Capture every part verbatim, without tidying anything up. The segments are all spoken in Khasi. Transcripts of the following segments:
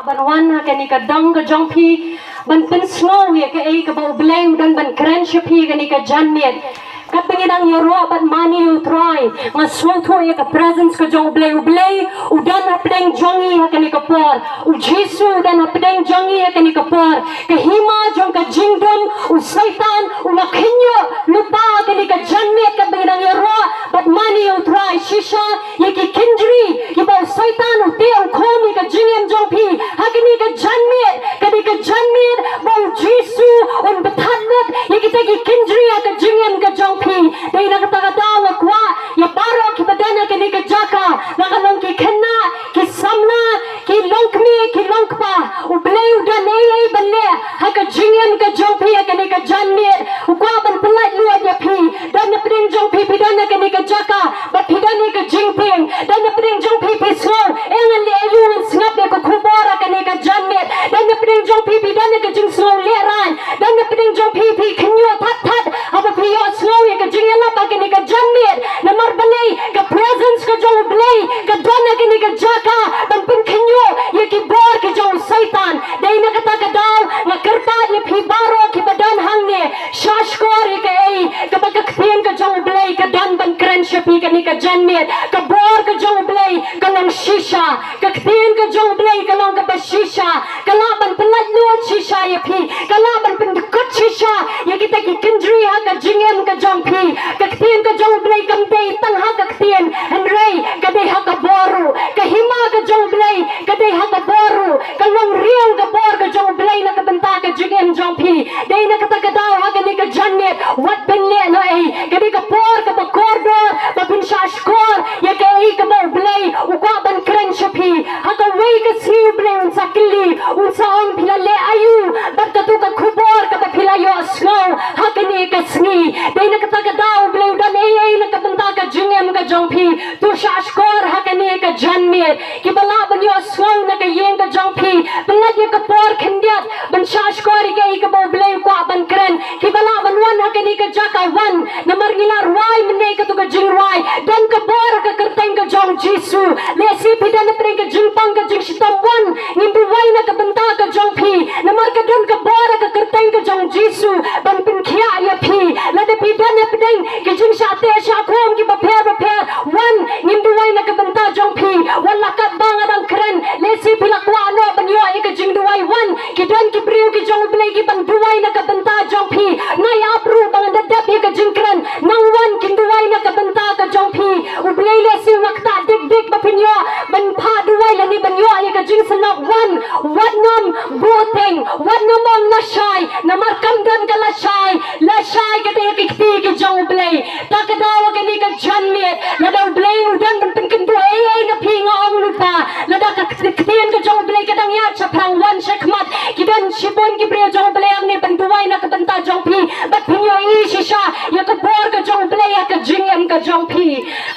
Ban wan ha kane ka dong ka jong phi ban pynsngew ïa kaei kaba U Blei u don ban kren sha phi kane ka janmiet. Katba ngi dang ïaroh bad mane ïa U Trai, nga sngewthuh ïa ka presence ka jong U Blei. U Blei u don hapdeng jong ngi ha kane ka por. U Jisu u don hapdeng jong ngi ha kane ka por. Ka hima jong ka jingdum u Soitan u la khynñiuh lypa ha kane ka janmiet katba ngi dang ïaroh bad mane ïa U Trai. Shisha ïa ki kynjri kiba u Soitan u teh u khum ïa ka jingim jong phi ha kane ka janmiet, kane ka janmiet ba u Jisu un bthat lut ïa kita ki kynjri ha ka jingim ka jong phi. Dei na kata ka daw nga kwah ïa baroh kiba don ha kane ka jaka, la ka long ki khynnah, ki samla, ki longkmie, ki longkpa, U Blei u don ei ei ban leh ha ka jingim ka jong phi ha kane ka janmiet. U kwah ban pyllait luid ïa phi. Don na pdeng jong phi, phi don ha kane ka jaka bad phi don ïa ka jingpang. Don na pdeng jong phi, phi sngew, eh, ngan leh aïu, ngan sngap ïa ka khubor ha kane ka janmiet. Don na pdeng jong phi, phi don ïa ka jingsngew lehraiñ. Don na pdeng jong phi, phi khynñiuh that that haba phi ïohsngew ïa ka jingïalap ha kane ka janmiet. Namar balei? Ka presence ka jong U Blei ka don ha kane ka jaka ban pynkhynñiuh ïa ki bor ki jong u Soitan. Dei na kata ka daw nga kyrpad ïa phi baroh kiba don hangne, shahshkor ïa kaei kaba ka ktien ka jong U Blei ka don ban kren sha phi kane ka janmiet. Ka bor ka jong U Blei ka long shisha. Ka ktien ka jong U Blei ka long kaba shisha. Ka lah ban pyllait luid shisha ïa phi. Ka lah ban pyndkut shisha ïa kita ki kynjri ha ka jingim ka jong phi. Ka ktien ka jong U Blei kam dei tang ha ka ktien, hynrei ka dei ha ka bor ruh. Ka hima ka jong U Blei ka dei ha ka bor ruh. Ka long real ka bor ka jong U Blei na ka bynta ka jingim jong phi. Dei na kata ka daw ha kane ka janmiet, wat pynleh noh ei. Ka dei ka por kaba kordor ba phin shahshkor ïa kaei kaba U Blei u kwah ban kren sha phi. Ha kawei ka sngi U Blei un sa kylli, un sa ong phi la leh aïu bad kato ka khubor kaba phi la ïohsngew ha kane ka sngi. Dei na kata ka daw U Blei u don ei ei na ka bynta ka jingim ka jong phi. To shahshkor ha kane ka janmiet. Kiba lah ban ïohsngew na ka ïing ka jong phi, pyllait ïa ka por khyndiat ban shahshkor ïa kaei kaba U Blei u kwah ban kren. Kiba lah ban wan ha kane ka jaka, wan. Namar ngi la rwai mynne kato ka jingrwai, don ka bor ha ka kyrteng ka jong U Jisu. Lehse phi don na pdeng ka jingpang ka jingshitom, wan. Ngim duwai na ka bynta ka jong phi, namar ka don ka bor ha ka kyrteng ka jong U Jisu ban pynkhiah ïa phi. Lada phi don na pdeng ki jingshah teh shah khum kiba pher ba pher, wan. Ngim duwai na ka bynta jong phi. Wat la katba nga dang kren, lehse phi la kwah noh ban ïoh ïa ka jingduwai, wan. Ki don ki briew ki jong U Blei ki ban duwai na ka bynta jong phi. Nai ap ruh ba ngan da dep ïa ka jingkren, nang wan, kin duwai na ka bynta ka jong phi. U Blei lehse u la ktah dik dik ba phin ïoh ban phah duwai lane ban ïoh ïa ka jingsyllok, wan. Wat nym buhteng, wat nym ong lashai, namar kam don ka lashai. Lashai ka dei ha ki kti ki jong U Blei. Ta ka daw ha kane ka janmiet, lada U Blei u don ban pynkynduh ei ei na phi, nga ong lypa, lada ka kt-, ktien ka jong U Blei ka dang ïaid shaphrang, wan shakhmat. Ki don shibun ki briew jong U Blei hangne ban duwai na ka bynta jong phi, bad phin ïohi shisha ïa ka bor ka jong U Blei ha ka jingim ka jong phi.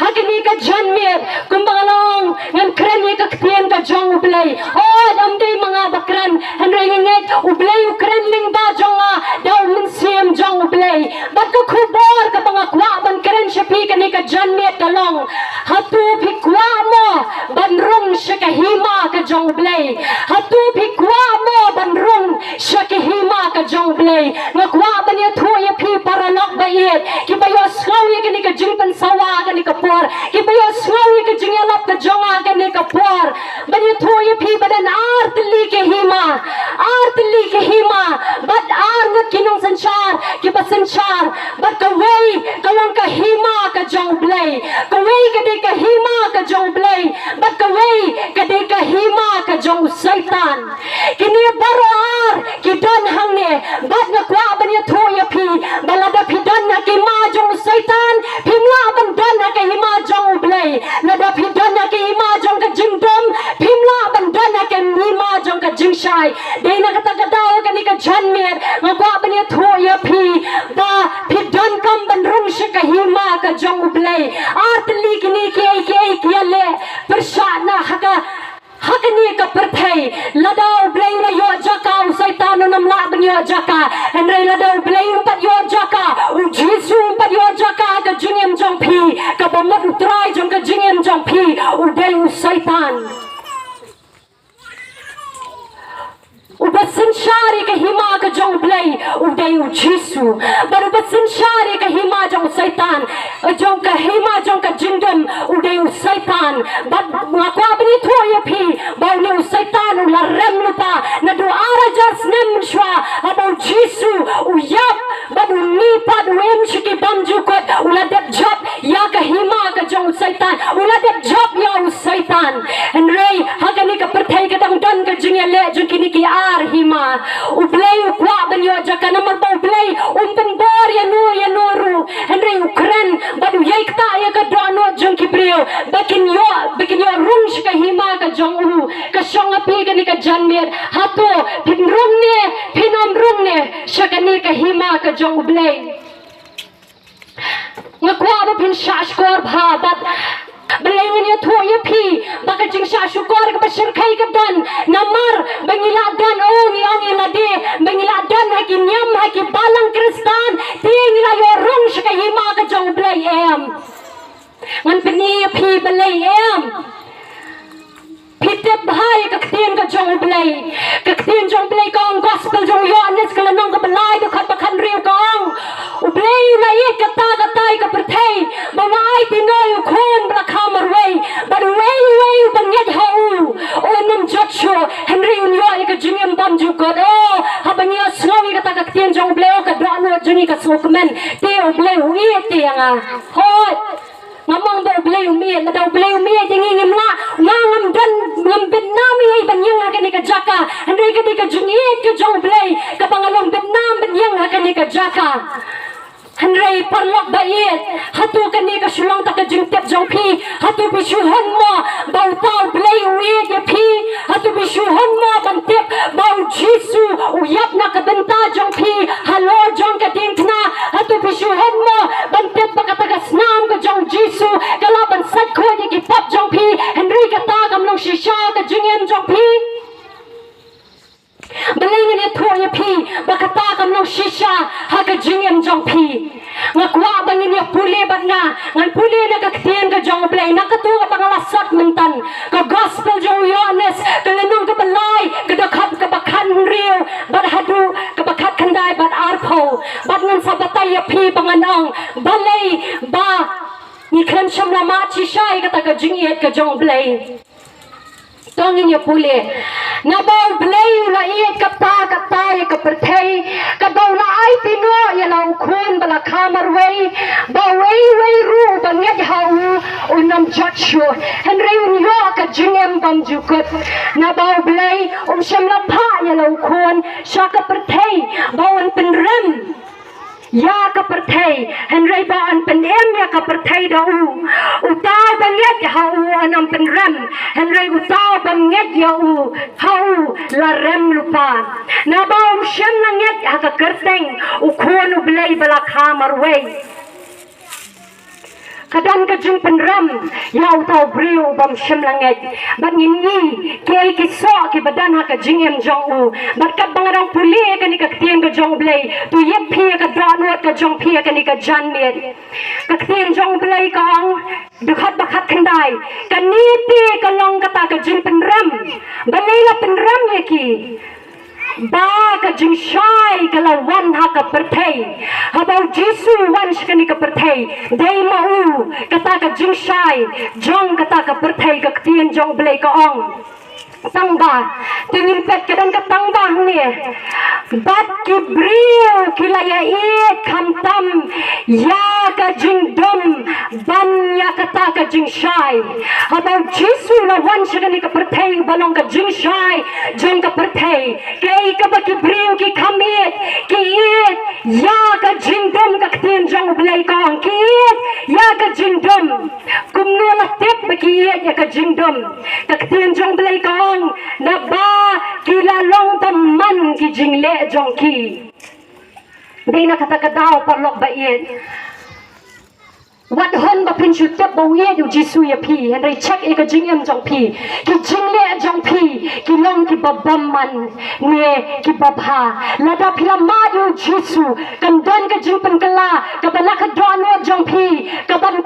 Ha kane ka janmiet, kumba nga la ong, ngan kren ïa ka ktien ka jong U Blei. Hooid, ym dei ma nga ba kren, hynrei nga ngeit U Blei u kren lyngba jong nga da U Mynsiem jong U Blei. Bad ka khubor kaba nga kwah ban kren sha phi kane ka janmiet ka long: Hato phi kwah mo ban rung sha ka hima ka jong U Blei? Hato phi kwah mo ban rung sha ka hima ka jong U Blei? Nga kwah ban ïathuh ïa phi paralok ba ïeit, kiba ïohsngew ïa kane ka jingpynsawa kane ka por, kiba ïohsngew ïa ka jingïalap ka jong nga kane ka por, ban ïathuh ïa phi ba don ar tylli ki hima, ar tylli ki hima, bad ar ngut ki nongsynshar kiba synshar, bad kawei ka long ka hima ka jong U Blei, kawei ka dei ka hima ka jong U Blei, bad kawei ka dei ka hima ka jong u Soitan. Kine baroh ar ki don hangne, bad nga kwah ban ïathuh ïa phi ba lada phi don ha ka hima jong u Soitan, phim lah ban don ha ka hima jong U Blei. Lada phi don ha ka hima jong ka jingdum, phim lah ban don ha ka hima jong ka jingshai. Dei na kata ka daw ha kane ka janmiet nga kwah ban ïathuh ïa phi ba phi donkam ban rung sha ka hima ka jong U Blei. Ar tylli kine kiei kiei ki ïaleh pyrshah na ha ka, ha kane ka pyrthei. Lada U Blei u la ïoh jaka, u Soitan un ym lah ban ïoh jaka. Hynrei lada U Blei um pat ïoh jaka, U Jisu um pat ïoh jaka ha ka jingim jong phi, kaba mut u trai jong ka jingim jong phi u dei u Soitan. synshar ïa ka hima ka jong U Blei u dei U Jisu. Bad uba synshar ïa ka hima jong u Soitan, jong ka hima jong ka jingdum u dei u Soitan. Bad nga kwah ban ïathuh ïa phi ba une u Soitan u la rem lypa naduh ar hajar snem mynshuwa, haba U Jisu u ïap bad u mih pat u im sha ki bymjukut, u la dep jop ïa ka hima ka jong u Soitan, u la dep jop ïa u Soitan. Hynrei ha kane ka pyrthei ka dang don ka jingïaleh jong kine ki ar hima. U Blei u kwah ban ïoh jaka namar ba U Blei um pynbor ïano ïano ruh. Hynrei u kren bad u ïai ktah ïa ka dohnud jong ki briew ba kin ïoh, ba kin ïoh rung sha ka hima ka jong u. Ka shong ha phi kane ka janmiet, hato phin rung ne phin ym rung ne sha kane ka hima ka jong U Blei? Nga kwah ba phin shah shkor bha bad balei ngan ïathuh ïa phi ba ka jingshah shkor kaba shyrkhei ka don, namar ba ngi la don, oh, ngi ong ïa lade ba ngi la don ha ki niam, ha ki balang Khristan, te ngi la ïoh rung sha ka hima ka jong U Blei, em? Ngan pyni ïa phi balei, em? Phi tip bha ïa ka ktien ka jong U Blei. Ka ktien jong U Blei ka ong, Gospel jong u Ïoannis ka lynnong kaba lai, dkhot ba khathynriew ka ong, U Blei u la ïeit katta katta ïa ka pyrthei ba u la aiti noh ïa u Khun ba la kha marwei, bad uwei uwei uba ngeit ha u un ym jot shuh, hynrei un ïoh ïa ka jingim bymjukut. Oh, haba ngi ïohsngew ïa kata ka ktien jong U Blei, oh, ka dohnud jong ngi ka sngewkmen. Te U Blei u ïeit te ïa nga. Hooid. Ngam ong ba U Blei um ïeit, lada U Blei um ïeit ïa ngi ngim lah, nga ngam don, ngam bit nam ïa i ban ïeng ha kane ka jaka. Hynrei ka dei ka jingïeit ka jong U Blei kaba nga long bit nam ban ïeng ha kane ka jaka. Hynrei paralok ba ïeit, hato kane ka shu long tang ka jingtip jong phi? Hato phi shu hun mo ba uta U Blei u ïeit ïa phi? Hato phi shu hun mo ban tip ba U Jisu u ïap na ka bynta jong phi halor jong ka diengphna? Hato phi shu hun mo ban tip ba kata ka snam ka jong U Jisu ka lah ban sait khuid ïa ki pop jong phi, hynrei kata kam long shisha ka jingim jong phi? Balei ngan ïathuh ïa phi ba kata kam long shisha ha ka jingim jong phi? Nga kwah ba ngin ïa pule bad nga, ngan pule na ka ktien ka jong U Blei, na katu kaba nga la sot mynta, ka Gospel jong u Ïoannis, ka lynnong kaba lai, ka dkhot kaba khathynriew bad haduh kaba khatkhyndai bad arphew. Bad ngan sa batai ïa phi ba ngan ong balei ba ngi khlem shym la mad shisha ïa kata ka jingïeit ka jong U Blei. To ngin ïa pule. Naba U Blei u la ïeit katta katta ïa ka pyrthei, kaba u la aiti noh ïa la u Khun ba la kha marwei, ba uwei uwei ruh uba ngeit ha u un ym jot shuh, hynrei un ïoh ka jingim bymjukut. Naba U Blei um shym la phah ïa la u Khun sha ka pyrthei ba un pynrem ïa ka pyrthei, hynrei ba un pynim ïa ka pyrthei da u. Uta uba ngeit ha u un ym pynrem, hynrei uta uba ngeit ïa u, ha u la rem lypa. Naba um shym la ngeit ha ka kyrteng u Khun U Blei ba la kha marwei. Ka don ka jingpynrem ïa uta u briew uba um shym la ngeit. Bad ngin i kiei ki soh kiba don ha ka jingim jong u. Bad katba nga dang pule kane ka ktien ka jong U Blei, to ïeit phi ïa ka dohnud ka jong phi ha kane ka janmiet. Ka ktien jong U Blei ka ong, dkhot ba khatkhyndai, kane te ka long kata ka jingpynrem. Balei la pynrem ïa ki? Ba ka jingshai ka la wan ha ka pyrthei. Haba U Jisu u wan sha kane ka pyrthei, dei ma u kata ka jingshai jong kata ka pyrthei, ka ktien jong U Blei ka ong. Tangba, te ngin peit ka don ka tangba hangne. Bad ki briew ki la ïaieit khamtam ïa ka jingdum ban ïa kata ka jingshai. Haba U Jisu u la wan sha kane ka pyrthei, u ba long ka jingshai jong ka pyrthei, kaei kaba ki briew ki kham ïeit, ki ïeit ïa ka jingdum. Ka ktien jong U Blei ka ong ki ïeit ïa ka jingdum. Kumno la tip ba ki ïeit ïa ka jingdum? Ka ktien jong U Blei ka ong, naba ki la long bymman ki jingleh jong ki. Dei na kata ka daw, paralok ba ïeit, wat hun ba phin shu tip ba u ïeit U Jisu ïa phi, hynrei check ïa ka jingim jong phi. Ki jingleh jong phi ki long kiba bymman ne kiba bha? Lada phi la mad ïa U Jisu, kan don ka jingpynkylla kaba na ka dohnud jong phi, kaban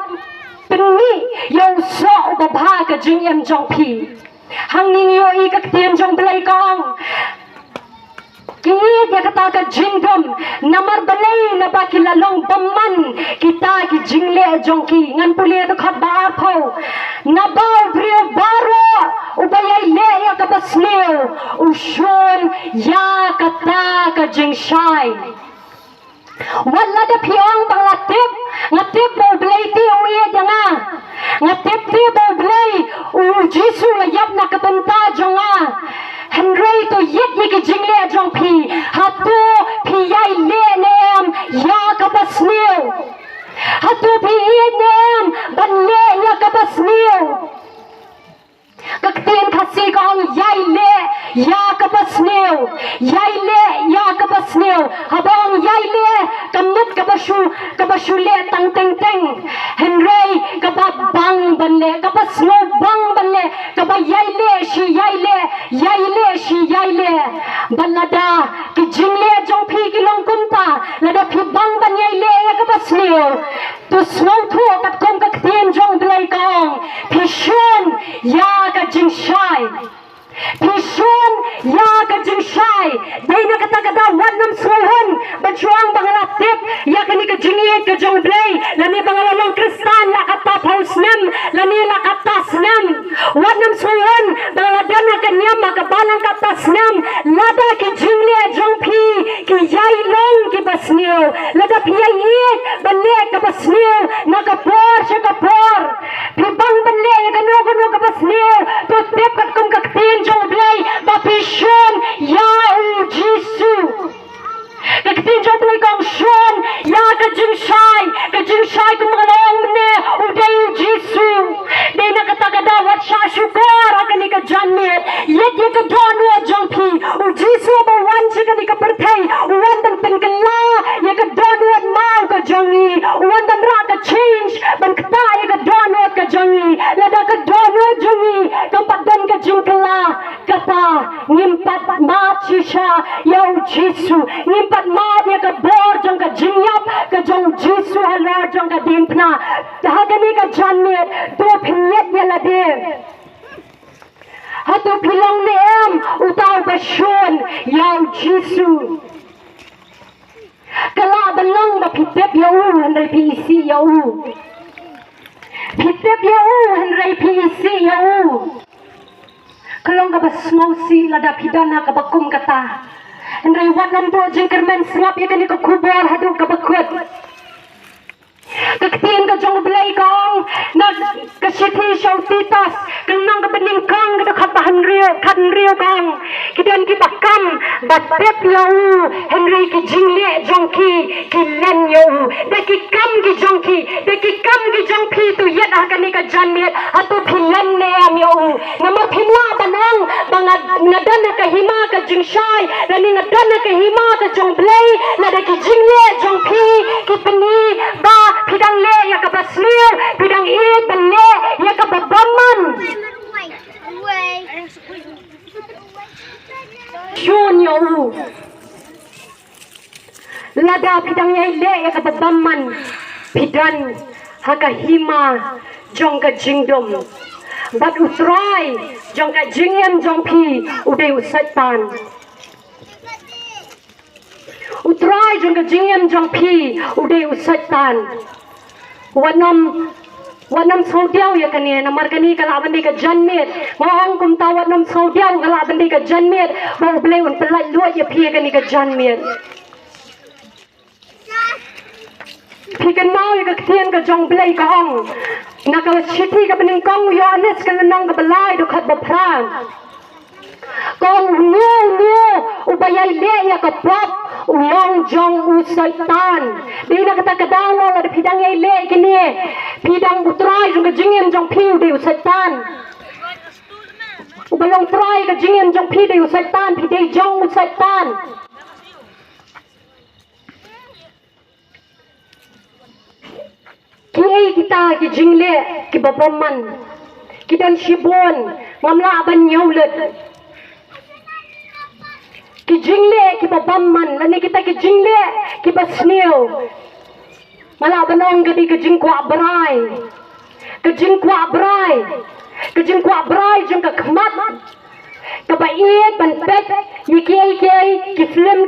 pynmih ïa u soh uba bha ha ka jingim jong phi. Hangne ngi ïohi ka ktien jong U Blei ka ong, Ki ïeit ïa kata ka jingdum, namar balei? Naba ki la long bymman kita ki jingleh jong ki. Ngan pule dkhot ba arphew. Naba u briew baroh uba ïai leh ïa kaba sniew u shun ïa kata ka jingshai. Wat lada phi ong ba nga la tip, nga tip ba U Blei te u ïeit ïa nga. Nga tip te ba U Blei, U Jisu u la ïap na ka bynta jong nga. Hynrei to ïeit ïa ki jingleh jong phi. Hato phi ïai leh ne em ïa kaba sniew? Hato phi ïeit ne em ban leh ïa kaba sniew? Ka ktien Khasi ka ong ïai leh ïa kaba sniew. Ïai leh ïa kaba sniew. Haba ong ïai leh, ka mut kaba shu, kaba shu leh tang teng teng. Hynrei kaba bang ban leh, kaba sniew bang ban leh, kaba ïai leh shi ïai leh, ïai leh shi ïai leh. Bad lada ki jingleh jong phi ki long kumta, lada phi bang ban ïai leh ïa kaba sniew, to sngewthuh katkum ka ktien jong U Blei ka ong, phi shun ïa ka jingshai. Phi shun ïa ka jingshai. Dei na kata ka daw wat nym sngewhun ban shu ong ba nga la tip ïa kane ka jingïeit ka jong U Blei, lane ba nga la long Khristan la kata phew snem, lane la kata snem. Wat nym sngewhun ba nga la don ha ka niam ha ka balang kata snem. Lada ki jingleh jong phi ki ïai long kiba sniew, lada phi ïai ïeit ban leh kaba sniew na ka por sha ka por, phi bang ban leh ïa kano kano kaba sniew, to tip katkum ka ktien jong U Blei ba phi shun ïa U Jisu. Ka ktien jong U Blei ka ong shun ïa ka jingshai. Ka jingshai kumba nga la ong mynne, u dei U Jisu. Dei na kata ka daw wat shah shukor ha kane ka janmiet. Ïeit ïa ka dohnud jong phi. U Jisu ba wan sha kane ka pyrthei, u wan ban pynkylla ïa ka dohnud maw ka jong ngi. U wan ban rah ka change, ban ktah ïa ka dohnud ka jong ngi. Lada ka dohnud jong ngi kam pat don ka jingkylla, kata ngim pat mad shisha ïa U Jisu. Ngim pat mad ïa ka bor jong ka jingïap ka jong U Jisu halor jong ka diengphna. Ha kane ka janmiet, to pynïaid ïa lade. Hato phi long ne em uta uba shun ïa U Jisu? Ka lah ban long ba phi tip ïa u hynrei phi isih ïa u. Phi tip ïa u hynrei phi isih ïa u. Ka long kaba sngewsih lada phi don ha kaba kum kata. Hynrei wat nym duh jingkyrmen, sngap ïa kane ka khubor haduh kaba kut. Ka ktien ka jong U Blei ka ong na ka shithi sha u Titus, ka lynnong kaba nyngkong, ka dkhot ba hynriew, khathynriew ka ong, ki don kiba kam ba tip ïa u, hynrei ki jingleh jong ki ki len ïa u. Da ki kam ki jong ki, da ki kam ki jong phi to ïaid ha kane ka janmiet, hato phi len ne em ïa u? Namar phim lah ban ong ba nga, nga don ha ka hima ka jingshai, lane nga don ha ka hima ka jong U Blei, lada ki jingleh jong phi ki pyni ba phi dang leh ïa kaba sniew, phi dang ïeit ban leh ïa kaba bymman. Shun ïa u. Lada phi dang ïai leh ïa kaba bymman, phi don ha ka hima jong ka jingdum. Bad u trai jong ka jingim jong phi u dei u Soitan. U trai jong ka jingim jong phi u dei u Soitan. Wat nym, wat nym sngewdiaw ïa kane, namar kane ka lah ban dei ka janmiet. Nga ong kumta, wat nym sngewdiaw, ka lah ban dei ka janmiet ba U Blei un pyllait luid ïa phi ïa kane ka janmiet. Phi kynmaw ïa ka ktien ka jong U Blei ka ong na ka shithi kaba nyngkong u Ïoannis, ka lynnong kaba lai, dkhot ba phra. Ka ong, uno uno uba ïai leh ïa ka pop u long jong u Soitan. Dei na kata ka daw lada phi dang ïai leh kine, phi dang, u trai jong ka jingim jong phi u dei u Soitan. Uba long trai ka jingim jong phi dei u Soitan, phi dei jong u Soitan. Kiei kita ki jingleh kiba bymman? Ki don shibun, ngam lah ban ñiew lut. Ki jingleh kiba bymman lane kita ki jingleh kiba sniew, nga lah ban ong ka dei ka jingkwah brai. Ka jingkwah brai, ka jingkwah brai jong ka khmat, kaba ïeit ban peit ïa kiei kiei ki film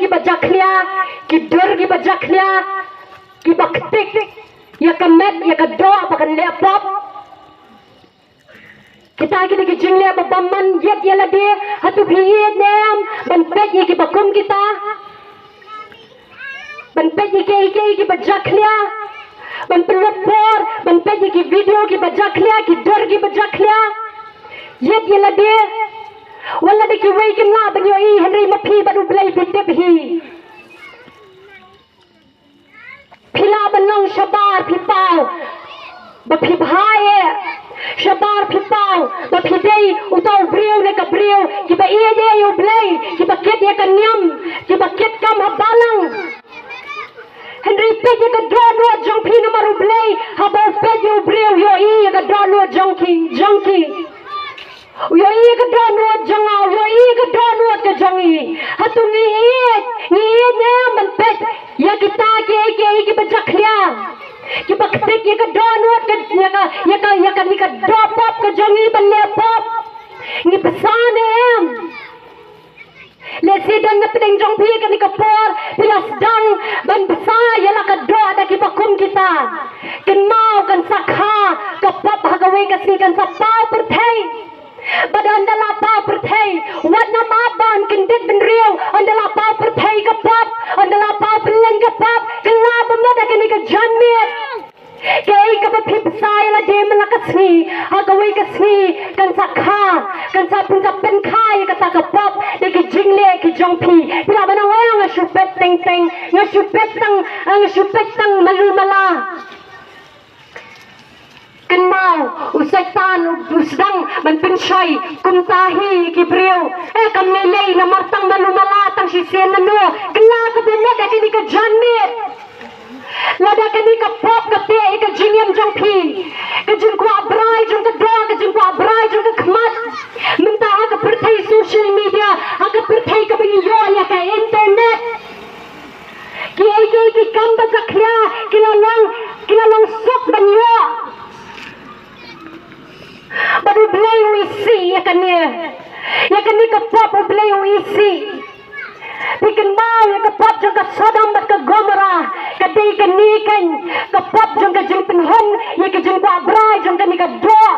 Kine ki jingleh ba bymman, ïeit ïa lade. Hato phi ïeit ne em ban peit ïa kiba kum kita? Ban peit ïa kiei kiei kiba jakhlia, ban pynlut por ban peit ïa ki video kiba jakhlia, ki dur kiba jakhlia. Ïeit ïa lade. Wat lada kiwei kim lah ban ïohi, hynrei ma phi bad U Blei phi tip hi. Phi lah ban long shabar phi paw ba phi bha eh. Shabar phi paw ba phi dei uta u briew ne ka briew kiba ïeit ïa U Blei, kiba kit ïa ka niam, kiba kit kam ha balang. Hynrei peit ïa ka dohnud jong phi namar U Blei, haba u peit ïa u briew, u ïohi ïa ka dohnud jong ki, jong ki. U ïohi ïa ka dohnud jong nga, u ïohi ïa ka dohnud ka jong i. Hato ngi ïeit, ngi ïeit ne em ban peit ïa kita kiei kiei kiba jakhlia, kiba ktik ïa ka dohnud ka, ïa ka, ïa ka, ïa kane ka doh pop ka jong i ban leh pop? Ngi bsa ne em? Lehse don na pdeng jong phi kane ka por phi la sdang ban bsa ïa la ka doh da kiba kum kita. Kynmaw, kan sa kha ka pop ha kawei ka sngi, kan sa paw pyrthei. Bad ynda la paw pyrthei, wat nym ap ban kyndit bynriew, ynda la paw pyrthei ka pop, ynda la paw pynlong ka pop, kylla bymda da kane ka janmiet. Kaei kaba phi bsa ïa lade man la ka sngi ha kawei ka sngi, kan sa kha, kan sa pyn, sa pynkha ïa kata ka pop da ki jingleh ki jong phi. Phi lah ban ong, nga shu peit teng teng, nga shu peit tang, nga shu peit tang malu mala. Kynmaw, u Soitan u, u sdang ban pynshoi kumta hi ki briew. Eh, kam lei lei, namar tang malu mala, tang shisien nano. Kylla ka bymda da kane ka janmiet. Lada kane ka pop ka teh ïa ka jingim jong phi, ka jingkwah brai jong ka doh, ka jingkwah brai jong ka khmat, mynta ha ka pyrthei social media, ha ka pyrthei kaba ngi ïoh ïa ka internet, kiei kiei ki kam ba jakhlia ki la long, ki la long suk ban ïoh. Bad U Blei u isih ïa kane, ïa kane ka pop U Blei u isih. Phi kynmaw ïa ka pop jong ka Sodom bad ka Gomorrah, ka dei kane keiñ ka pop jong ka jingpynhun ïa ka jingkwah brai jong kane ka doh.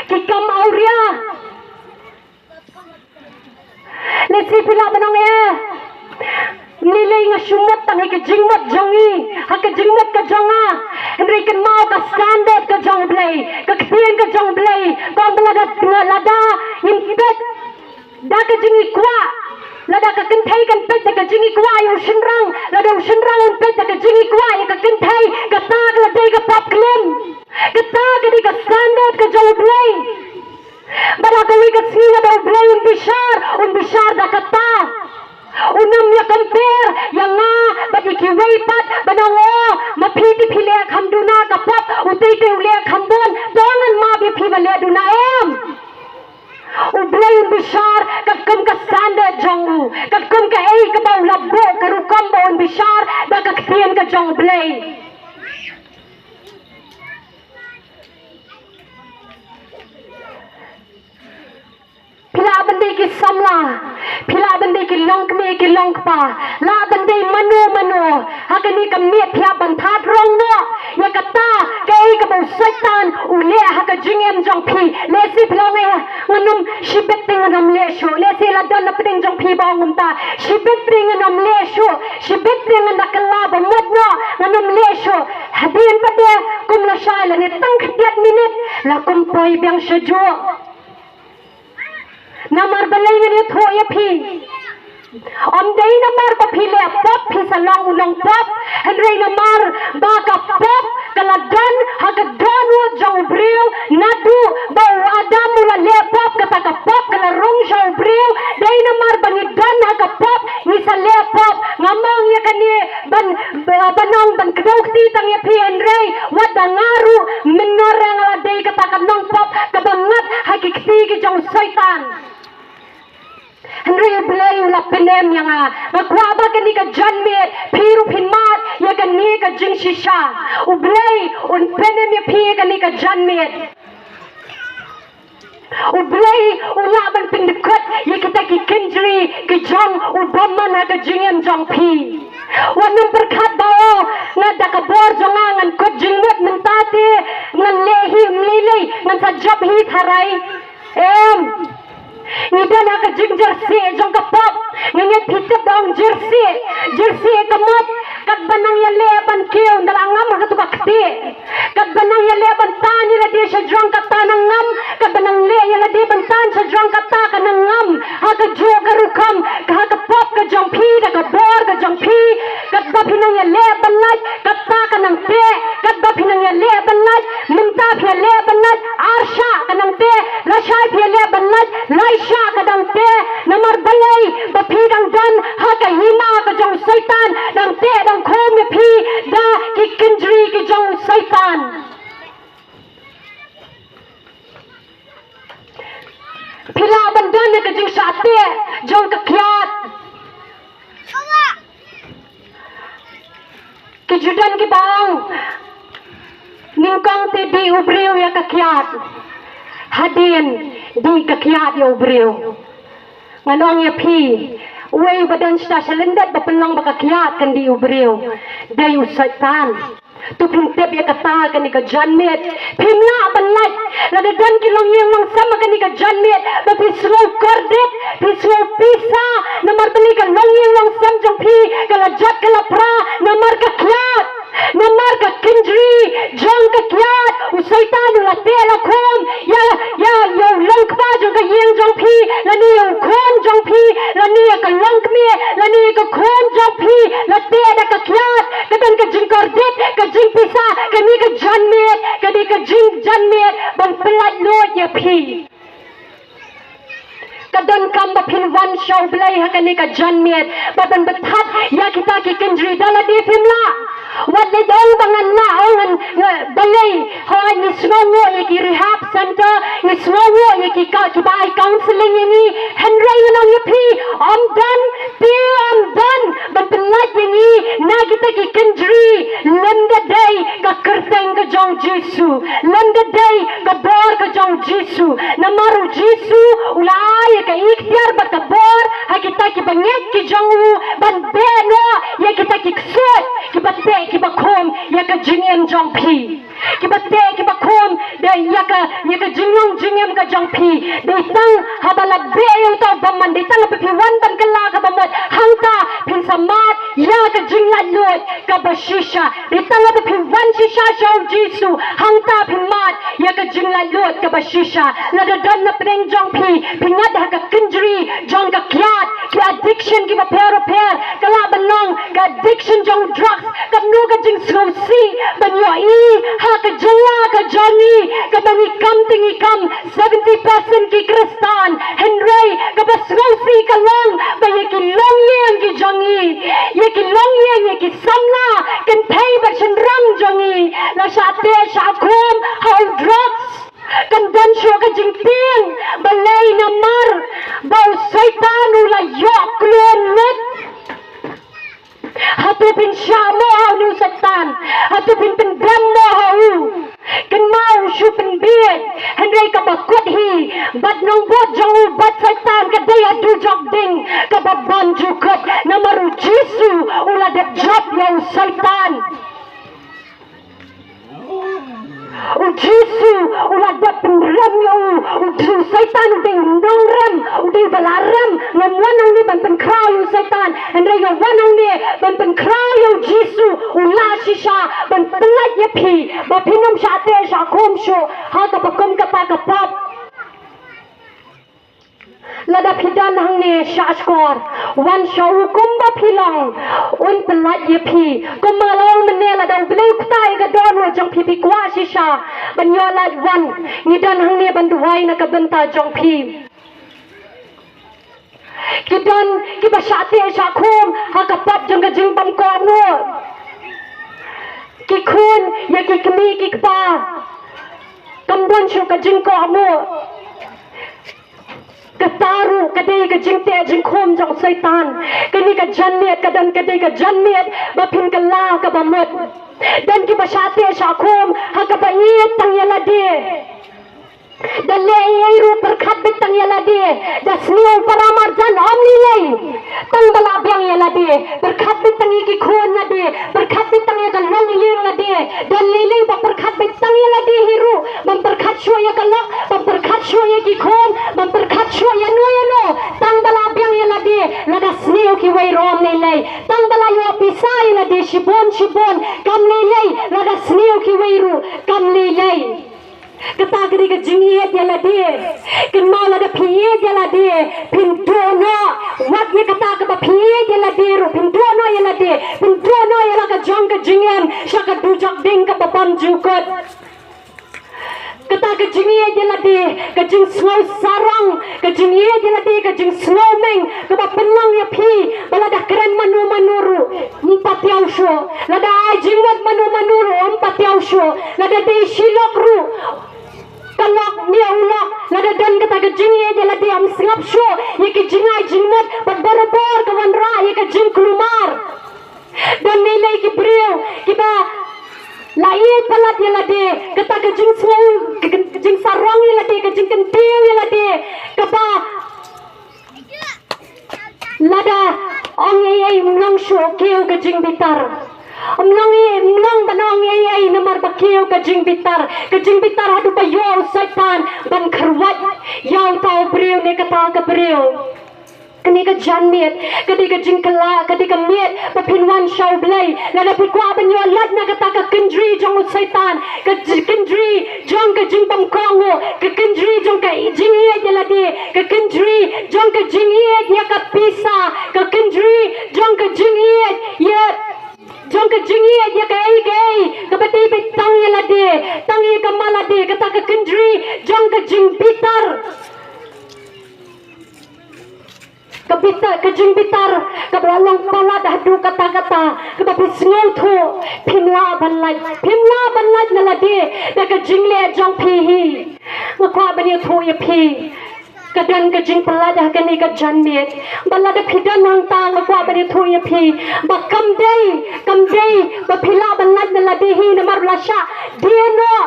Ki kam awria. Lehse phi lah ban ong, eh, ngi lei, nga shu mut tang ha ka jingmut jong ngi, ha ka jingmut ka jong nga. Hynrei kynmaw ka standard ka jong U Blei, ka ktien ka jong U Blei ka ong ba lada, lada ngim peit da ka jingikwah, lada ka kynthei kan peit da ka jingikwah ïa u shynrang, lada u shynrang un peit da ka jingikwah ïa ka kynthei, kata ka la dei ka pop klim. Kata ka dei ka standard ka jong U Blei. Bad ha kawei ka sngi lada U Blei un bishar, un bishar da kata. Un ym ïa compare ïa nga bad ïa kiwei pat ban ong, oh, ma phi te phi leh kham duna ka pop, utei te u leh kham bun, to ngan map ïa phi ba leh duna, em. U Blei un bishar katkum ka standard jong u, katkum kaei kaba u la buh, ka rukom ba un bishar da ka ktien ka jong U Blei. Phi lah ban dei ki samla, phi lah ban dei ki longkmie ki longkpa, lah ban dei mano mano, ha kane ka miet phi hap ban thad rong noh ïa kata kaei kaba u Soitan u leh ha ka jingim jong phi. Lehse phi la ong, eh, ngan ym, shibit te ngan ym leh shuh. Lehse la don na pdeng jong phi ba ong kumta, shibit te ngan ym leh shuh, shibit te ngan da kylla ba mut noh, ngan ym leh shuh. Hadien pat de kum lashai lane tang khyndiat minit la kum poi biang shajuh. Namar balei ngan ïathuh ïa phi? Ym dei namar ba phi leh pop phi sa long u nongpop, hynrei namar ba ka pop ka la don ha ka dohnud jong u briew, naduh ba u Adam u la leh pop kata ka pop ka la rung sha u briew. Dei namar ba ngi don ha ka pop ngi sa leh pop. Ngam ong ïa kane ban, ba, ban ong ban kdew kti tang ïa phi, hynrei wat da nga ruh mynno ruh nga la dei kata ka nongpop kaba ngat ha ki kti ki jong u Soitan. Hynrei U Blei u la pynem ïa nga. Nga kwah ba kane ka janmiet phi ruh phin mad ïa kane ka jingshisha. U Blei un pynem ïa phi ïa kane ka janmiet. U Blei u lah ban pyndkut ïa kita ki kynjri ki jong u bymman ha ka jingim jong phi. Wat nym pyrkhat ba, o, nga da ka bor jong nga ngan kut jingmut mynta te, ngan leh hi ym lei lei, ngan sa jop hi tharai. Em. Ngi don ha ka jingjyrsieh jong ka pop. Nga ngeit phi tip ba ong jyrsieh. Jyrsieh ka mut, katba nang ïaleh ban kiew, ynda la ngam ha katu ka ktieh. Katba nang ïaleh ban tan ïa lade sha jrong kata nang ngam. Katba nang leh ïa lade ban tan sha jrong kata ka nang ngam. Ha kajuh ka rukom, ha ka pop ka jong phi, da ka bor ka jong phi. Katba phi nang ïaleh ban lait, kata ka nang teh. Katba phi nang ïaleh ban lait, mynta phi ïaleh ban lait, ar shah ka nang teh. Lashai phi ïaleh ban lait, lai shah ka dang teh. Namar balei? Ba phi dang don ha ka hima ka jong u Soitan, dang teh dang khum ïa phi da ki kynjri ki jong u Soitan. Phi lah ban don ha ka jingshah teh jong ka kiad. Ki ju don kiba ong, nyngkong te dih u briew ïa ka kiad, hadien dih ka kiad ïa u briew. Ngan ong ïa phi, uwei uba don shata sha lyndet ba pynlong ba ka kiad kan dih u briew, dei u Soitan. To phin tip ïa kata ha kane ka janmiet. Phim lah ban lait, lada don ki longïing longsem ha kane ka janmiet, ba phi sngew kordit, phi sngew pisa, namar ba kane ka longïing longsem jong phi ka la jot ka la pra namar ka kiad, namar ka kynjri jong ka kiad. U Soitan u la teh la khum ïa, ïa, ïa u longkpa jong ka ïing jong phi, lane ïa u khun jong phi, lane ïa ka longkmie, lane ïa ka khun jong phi, la teh da ka kiad. Ka don ka jingkordit, ka jingpisa, kane ka janmiet, kane ka jingjanmiet ban pyllait luid ïa phi. Ka donkam ba phin wan sha U Blei ha kane ka janmiet, ba phin pynthat ïa kita ki kynjri. Da lade phim lah, wat leh dong ba ngan lah, ong ngan, ngan, balei? Hooid, ngi sngewnguh ïa ki rehab center, ngi sngewnguh ïa ki ka, kiba ai counseling ïa ngi. Hynrei ngan ong ïa phi, ym don, te ym don ban pyllait ïa ngi na kita ki kynjri, lymda dei ka kyrteng ka jong U Jisu, lymda dei ka bor ka jong U Jisu. Namar U Jisu u la ai ïa ka iktiar bad ka bor ha kita kiba ngeit ki jong u ban beh noh ïa kita ki ksuid kiba teh kiba khum ïa ka jingim jong phi. Kiba teh kiba khum da ïa ka, ïa ka jinglong jingim ka jong phi. Dei tang haba la beh ïa uta u bymman, dei tang haba phi wan ban kylla kaba mut, hangta phin sa mad ïa ka jinglaitluid kaba shisha. Dei tang haba phi wan shisha sha U Jisu, hangta phin mad ïa ka jinglaitluid kaba shisha. Lada don na pdeng jong phi, phi ngat ha ka kynjri jong ka kiad, ki addiction kiba pher bapher, ka lah ban long ka addiction jong drugs, kumno ka jingsngewsih ban ïohi ha ka jylla ka jong ngi, kaba ngi kam te ngi kam seventy percent ki Khristan, hynrei kaba sngewsih ka long ba ïa ki longïing ki jong ngi, ïa ki longïing, ïa ki samla kynthei bad shynrang jong ngi la shah teh shah khum ha u drugs. Kam don shuh ka jingtieng, balei? Namar ba u Soitan u la ïoh klun lut. Hato phin shah mo ha une u Soitan? Hato phin pyndem mo ha u? Kynmaw, u shu pynbieit, hynrei kaba kut hi bad nongbud jong u bad Soitan ka dei ha dujok ding kaba bymjukut. Namar U Jisu u la dep jop ïa u Soitan. U Jisu u la dep pynrem ïa u. U Soitan u dei u nongrem, u dei uba la rem. Ngam wan hangne ban pynkhraw ïa u Soitan, hynrei nga wan hangne ban pynkhraw ïa U Jisu. U lah shisha ban pyllait ïa phi ba phin ym shah teh shah khum shuh ha kaba kum kata ka pop. Lada phi don hangne, shah shkor, wan sha u kumba phi long, un pyllait ïa phi. Kumba long mynne, lada U Blei u ktah ïa ka dohnud jong phi, phi kwah shisha ban ïoh lait, wan. Ngi don hangne ban duwai na ka bynta jong phi. Ki don kiba shah teh shah khum ha ka pop jong ka jingbymkohnguh. Ki khun ïa ki kmie ki kpa, kam don shuh ka jingkohnguh. Kata ruh ka dei ka jingteh jingkhum jong Soitan. Kane ka janmiet ka don, ka dei ka janmiet ba phin kylla kaba mut. Don kiba shah teh shah khum ha kaba ïeit tang ïa lade. Da leh ei ei ruh pyrkhat beit tang ïa lade. Da sniew para marjan ym lei lei. Tang ba la biang ïa lade. Pyrkhat beit tang ïa ki khun lade. Pyrkhat beit tang ïa ka longïing lade. Da lei lei ba pyrkhat beit tang ïa lade hi ruh. Bym pyrkhat shuh ïa ka lok. Bym pyrkhat shuh ïa ki khun. Bym pyrkhat shuh ïa no ïa no. Tang ba la biang ïa lade. Lada sniew kiwei ruh ym lei lei. Tang ba la ïoh pisa ïa lade shibun shibun. Kam lei lei. Lada sniew kiwei ruh. Kam lei lei. Kata ka dei ka jingïeit ïa lade. Kynmaw lada phi ïeit ïa lade, phin duh noh. Wat ïa kata kaba phi ïeit ïa lade ruh, phin duh noh ïa lade. Phin duh noh ïa la ka jong ka jingim sha ka dujok ding kaba bymjukut. Kata ka jingïeit ïa lade, ka jingsngew sarong, ka jingïeit ïa lade, ka jingsngew meng, kaba pynlong ïa phi ba lada kren mano mano ruh ym patiaw shuh. Lada ai jingmut mano mano ruh ym patiaw shuh. Lada dei shi lok ruh, ka lok ne u lok, lada don kata ka jingïeit ïa lade ym sngap shuh ïa ki jingai jingmut bad barabor ka wanrah ïa ka jingkulmar. Don lei lei ki briew kiba la ïeit palat ïa lade, kata ka jingsngew, ka, ka jingsarong ïa lade, ka jingkyntiew ïa lade, kaba lada ong ei ei ym long shuh kiew ka jingbitar. Ym long ei, ym long ban ong ei ei namar ba kiew ka jingbitar. Ka jingbitar haduh ba ïoh u Soitan ban kyrwat ïa uta u briew ne kata ka briew. Kane ka janmiet ka dei ka jingkylla, ka dei ka miet ba phin wan sha U Blei. Lada phi kwah ban ïoh lait na kata ka kynjri jong u Soitan, ka j-, kynjri jong ka jingbymkohnguh, ka kynjri jong ka jingïeit ïa lade, ka kynjri jong ka jingïeit ïa ka pisa, ka kynjri jong ka jingïeit ïa, jong ka jingïeit ïa kaei kaei kaba dei beit tang ïa lade, tang ïa ka ma lade, kata ka kynjri jong ka jingbitar. Ka bitar, ka jingbitar kaba la long palat haduh katta katta, kaba phi sngewthuh phim lah ban lait, phim lah ban lait na lade da ka jingleh jong phi hi. Nga kwah ban ïathuh ïa phi, ka don ka jingpyllait ha kane ka janmiet. Bad lada phi don hangta, nga kwah ban ïathuh ïa phi ba kam dei, kam dei ba phi lah ban lait na lade hi, namar ba la shah die noh,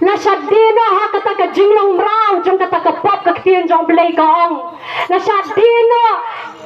la shah die noh ha kata ka jinglong mraw jong kata ka pop. Ka ktien jong U Blei ka ong, la shah die noh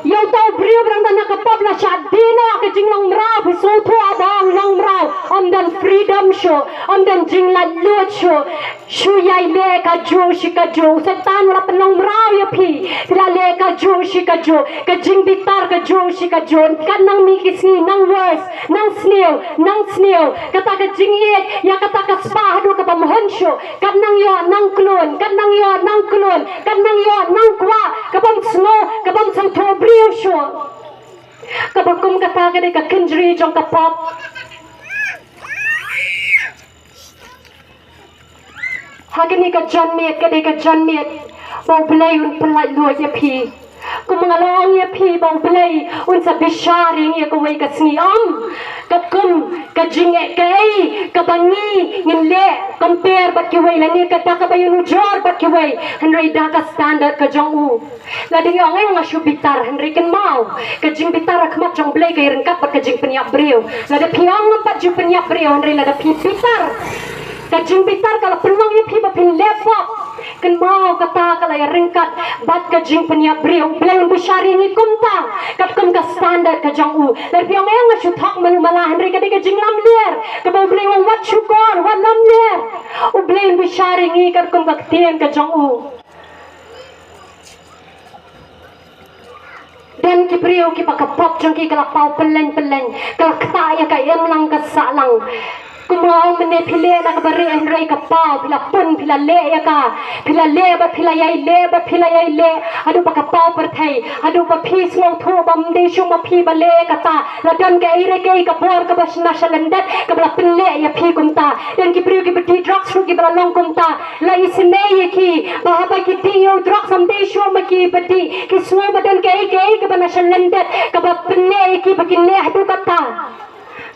ïa uta u briew ba dang don ha ka pop, la shah die noh ha ka jinglong mraw. Phi sngewthuh ba ong long mraw? Ym don freedom shuh, ym don jinglaitluid shuh. Shu ïai leh kajuh shi kajuh. U Soitan u la pynlong mraw ïa phi, phi la leh kajuh shi kajuh. Ka jingbitar kajuh shi kajuh. Kat nang mih ki sngi nang worse, nang sniew, nang sniew. Kata ka jingïeit ïa kata ka spah haduh kaba mhun shuh. Kat nang ïoh nang klun, kat nang ïoh nang klun, kat nang ïoh nang kwah, kabym sngew, kabym sngewthuh briew shuh. Kaba kum kata ka dei ka kynjri jong ka pop. Ha kane ka janmiet ka dei ka janmiet ba U Blei un pyllait luid ïa phi. Kum nga la ong ïa phi ba U Blei un sa bishar ïa ngi ïa kawei ka sngi, em. Katkum ka jingeh kaei kaba ngi ngin leh compare bad kiwei, lane kata kaba ïanujor bad kiwei, hynrei da ka standard ka jong u. Lada ngi ong, "Ai, nga shu bitar," hynrei kynmaw, ka jingbitar ha khmat jong U Blei ka ïaryngkat bad ka jingpynïap briew. Lada phi ong ngam pat ju pynïap briew, hynrei lada phi bitar, ka jingbitar ka la pynlong ïa phi ba phin leh pop. Kynmaw, kata ka la ïaryngkat bad ka jingpynïap briew. U Blei un bishar ïa ngi kumta, katkum ka standard ka jong u. Lada phi ong, "Ai, nga shu thok malu mala," hynrei ka dei ka jinglamler kaba U Blei u ong, "Wat shukor, wat lamler." U Blei un bishar ïa ngi katkum ka ktien ka jong u. Don ki briew kiba ka pop jong ki ka la paw pyllein pyllein, ka la ktah ïa ka imlang ka sahlang. Kumba ong mynne, phi leh na kaba rieh hynrei ka paw, phi la pun, phi la leh ïa ka, phi la leh bad phi la ïai leh bad phi la ïai leh haduh ba ka paw pyrthei, haduh ba phi sngewthuh ba ym dei shuh ma phi ba leh ïa kata. La don kaei re kaei ka bor kaba na sha lyndet kaba la pynleh ïa phi kumta. Don ki briew kiba dih drugs ruh kiba la long kumta. La isynei ïa ki ba haba ki dih ïa u drugs, ym dei shuh ma ki ba dih, ki sngew ba don kaei kaei kaba na sha lyndet kaba pynleh ïa ki ba kin leh haduh katta.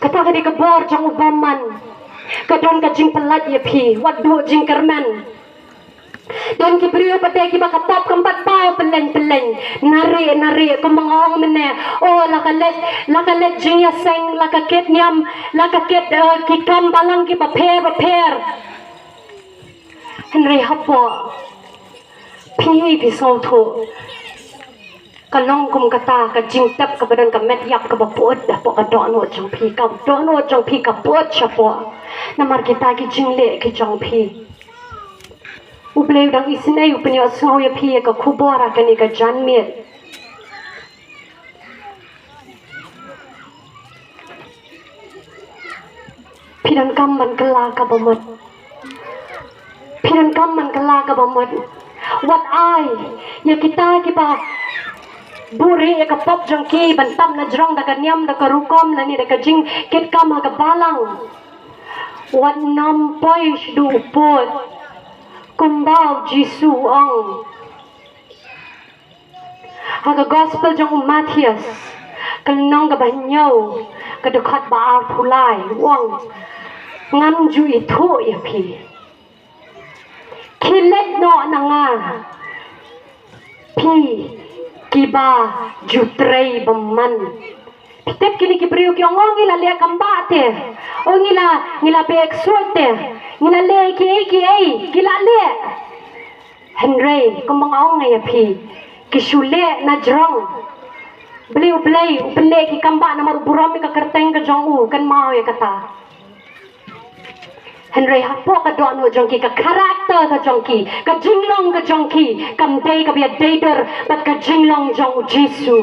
Kata ka dei ka bor jong u bymman. Ka don ka jingpyllait ïa phi, wat duh jingkyrmen. Don ki briew pat de kiba ka pop kam pat paw pyllein pyllein. Nari nari, kumba nga ong mynne. Oh, la ka leit, la ka leit jingïaseng, la ka kit niam, la ka kit, eh, ki kam balang kiba pher ba pher. Hynrei hapoh phi hi phi sngewthuh, ka long kum kata ka jingtep kaba don ka met ïap kaba pud hapoh ka dohnud jong phi, ka dohnud jong phi ka pud shapoh. Namar kita ki jingleh ki jong phi. U Blei u dang isynei u pynïohsngew ïa phi ïa ka khubor ha kane ka janmiet. Phi donkam ban kylla kaba mut. Phi donkam ban kylla kaba mut. Wat ai ïa kita kiba buhrieh ïa ka pop jong ki ban tap na jrong da ka niam, da ka rukom, lane da ka jingkitkam ha ka balang. Wat nym poi shaduh u pud. Kumba u Jisu u ong ha ka gospel jong u Mathaios, ka lynnong kaba hynñiew, ka dkhot ba arphew lai, u ong, ngam ju ithuh ïa phi. Khie leit noh na nga, phi kiba ju trei bymman. Phi tip kine ki briew ki ong, ngi la leh kam bah te, o ngi la, ngi la beh ksuid te, ngi la leh kiei kiei, ki la leh. Hynrei kumba nga ong ïa phi, ki shu leh na jrong. Balei U Blei u pynleh ki kam bah? Namar u burom ïa ka kyrteng ka jong u, kynmaw ïa kata. Hynrei hapoh ka dohnud jong ki, ka character ka jong ki, ka jinglong ka jong ki, kam dei kaba ïadei dur bad ka jinglong jong u Jisu.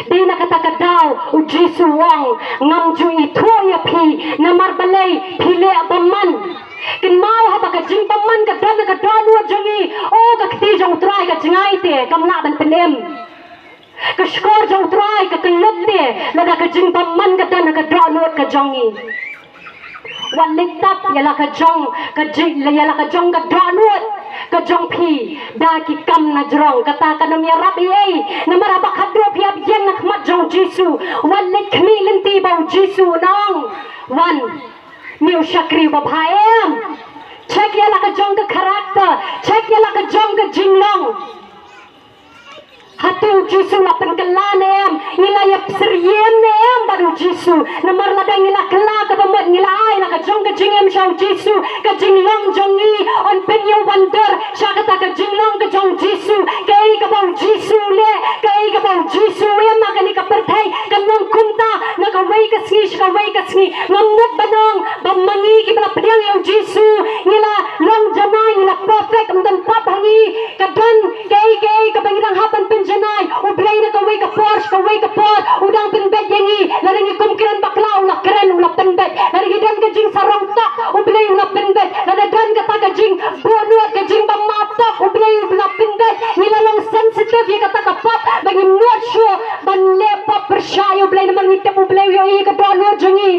Dei na kata ka daw u Jisu u ong, ngam ju ithuh ïa phi, namar balei phi leh bymman. Kynmaw, haba ka jingbymman ka don ha ka dohnud jong ngi, o, ka kti jong U Trai ka jngai te, kam lah ban pynim. Ka shkor jong U Trai ka kyllup te lada ka jingbymman ka don ha ka dohnud ka jong ngi. Wat leit tap ïa la ka jong ka jing, ïa la ka jong ka dohnud ka jong phi da ki kam na jrong. Kata kan ym ïarap ei ei, namar haba khatduh phi ap ïeng na khmat jong U Jisu, wat leit khmih lynti ba U Jisu u ong, wan, me u shakri babha, em. Check ïa la ka jong ka character, check ïa la ka jong ka jinglong. Hato U Jisu u la pynkylla ne em? Ngi la ïa syriem ne em bad U Jisu? Namar lada ngi la kylla kaba mut, ngi la ai la ka jong ka jingim sha U Jisu, ka jinglong jong ngi yn pynïoh ban dur sha kata ka jinglong ka jong U Jisu. Kaei kaba U Jisu u leh, kaei kaba U Jisu u im ha kane ka pyrthei, kan long kumta na kawei ka sngi sha kawei ka sngi. Ngam mut ban ong ba ma ngi kiba la pdiang ïa U Jisu ngi la long janai, ngi la perfect, ym don pap ha ngi. Ka don kaei kaei kaba ngi dang hap ban pynjanai. U Blei na kawei ka por sha kawei ka por u dang pynbeit ïa ngi. Lada ngi kum kren bakla, u la kren, u la pynbeit. Lada ngi don ka jingsarong tak, U Blei u la pynbeit. Lada don kata ka jingbuhnud, ka jingbymman tak, U Blei u la pynbeit. Ngi la long sensitive ïa kata ka pap ba ngim nud shuh ban leh pap pyrshah ïa U Blei, namar ngi tip U Blei u ïohi ïa ka dohnud jong ngi.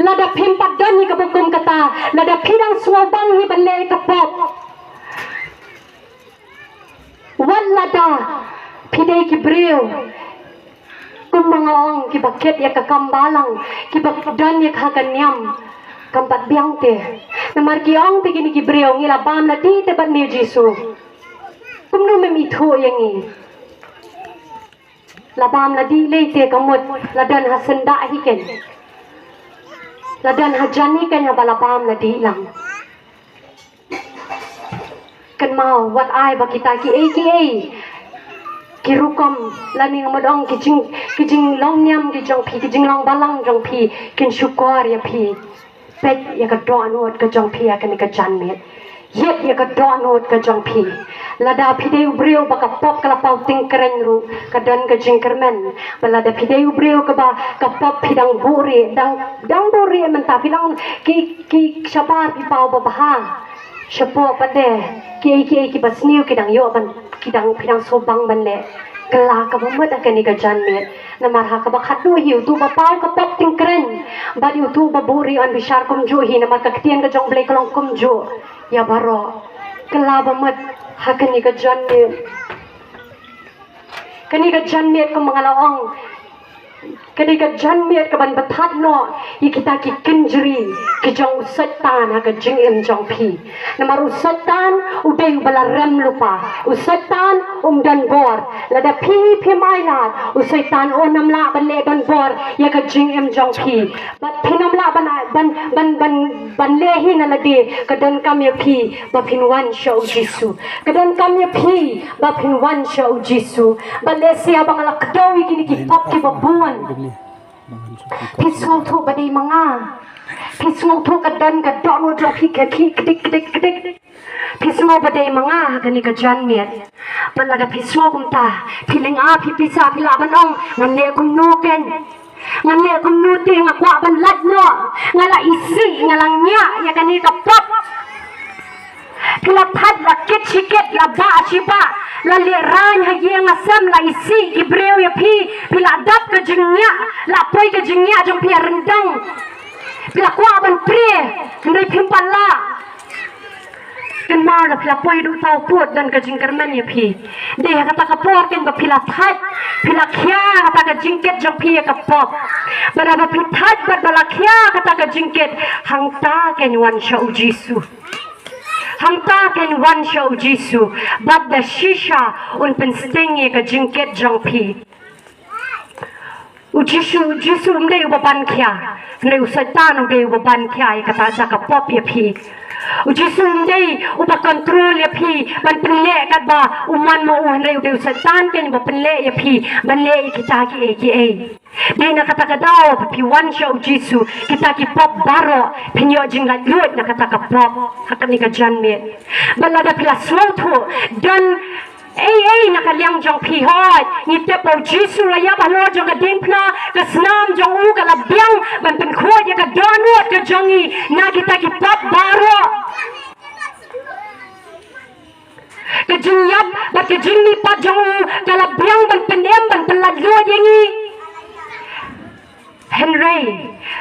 Lada phim pat don ïa kaba kum kata, lada phi dang sngewbang hi ban leh ïa ka pop, wat lada phi dei ki briew, kumba nga ong, kiba kit ïa ka kam balang, kiba don ïa ka ha ka niam, kam pat biang te. Namar ki ong te kine ki briew, ngi la bam la dih te bad me Jisu, kumno mem ithuh ïa ngi? La bam la dih lei te, ka mut la don ha syndah hi keiñ, la don hajan hi keiñ haba la bam la dih lang. Kynmaw, wat ai ba kita kiei kiei ki rukom, lane nga mut ong ki jing, ki jinglong niam ki jong phi, ki jinglong balang jong phi kin shukor ïa phi. Peit ïa ka dohnud ka jong phi ha kane ka janmiet. Ïeit ïa ka dohnud ka jong phi. Lada phi dei u briew ba ka pop ka la paw tyngkreiñ ruh, ka don ka jingkyrmen. Ba lada phi dei u briew kaba ka pop phi dang buhrieh, dang, dang buhrieh mynta, phi dang ki, ki shabar phi paw babha. Shapoh pat de kiei kiei kiba sniew ki dang ïoh ban, ki dang, phi dang sngewbang ban leh. Kylla kaba mut ha kane ka janmiet. Namar ha kaba khatduh hi utu uba paw ka pop tyngkreiñ bad utu uba buhrieh yn bishar kumjuh hi, namar ka ktien ka jong U Blei ka long kumjuh. Ïa baroh, kylla ba mut ha kane ka janmiet. Kane ka janmiet kumba nga la ong, Kane ka janmiet ka ban batai noh ïa kita ki kynjri ki jong u Soitan ha ka jingim jong phi. Namar u Soitan u dei uba la rem lypa, u Soitan um don bor. Lada phi phim ailad, u Soitan um lah ban leh donbor ïa ka jingim jong phi. Bad phin ym lah ban ban ban ban ban leh hi na lade. Ka donkam ïa phi ba phin wan sha u Jisu. Ka donkam ïa phi ba phin wan sha u Jisu. Bad lehse haba nga la kdew ïa kine ki pop kiba bun, phi sngewthuh ba dei ma nga. Phi sngewthuh ka don ka dohnud jong phi ka khih kdik kdik kdik. Phi sngew ba dei ma nga ha kane ka janmiet. Bad lada phi sngew kumta, phi lynga, phi pisa, phi lah ban ong, ngan leh kumno kein. Ngan leh kumno te, nga kwah ban lait noh. Nga la isih, nga la ngiah ïa kane ka pop. Phi la thait, la kit shi kit, la bah shi bah, la lehrain ha ïing ha sem, la isih ki briew ïa phi. Phi la dap ka jingïap, la poi ka jingïap jong phi ha ryndang. Phi la kwah ban prie, hynrei phim pat lah. Kynmaw, lada phi la poi haduh thaw pud, don ka jingkyrmen ïa phi. Dei ha kata ka por kein ba phi la thait, phi la khia kata ka jingkit jong phi ïa ka pop. Bad haba phi thait bad ba la khia kata ka jingkit, hangta kein wan sha u Jisu. Hangta kein wan sha u Jisu. Bad da shisha un pynsting ïa ka jingkit jong phi. U Jisu, u Jisu um dei uba ban khia. Hynrei u Soitan u dei uba ban khia ïa kata ka pop ïa phi. U Jisu um dei uba control ïa phi ban pynleh katba u mon ma u, hynrei u dei u Soitan kein uba pynleh ïa phi ban leh ïa kita kiei kiei. Dei na kata ka daw ba phi wan sha u Jisu, kita ki pop baroh phin ïoh jinglaitluid na kata ka pop ha kane ka janmiet. Bad lada phi la sngewthuh don ei ei na ka liang jong phi, hooid, ngi tip ba u Jisu u la ïap halor jong ka diengphna, ka snam jong u ka la biang ban pynkhuid ïa ka dohnud ka jong ngi na kita ki pop baroh. Ka jingïap bad ka jingmihpat jong u ka la biang ban pynim, ban pyllait luid ïa ngi. Hynrei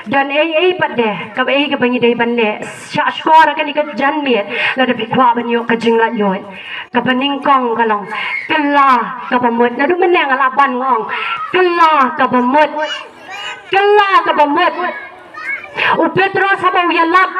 don ei ei pat de, kaba ei kaba ngi dei ban leh. Shah shkor ha kane ka janmiet, lada phi kwah ban ïoh ka jinglaitluid, kaba nyngkong ka long, kylla kaba mut. Naduh mynne nga la ban nga ong, kylla kaba mut. Kylla kaba mut. U Petros haba u ïalap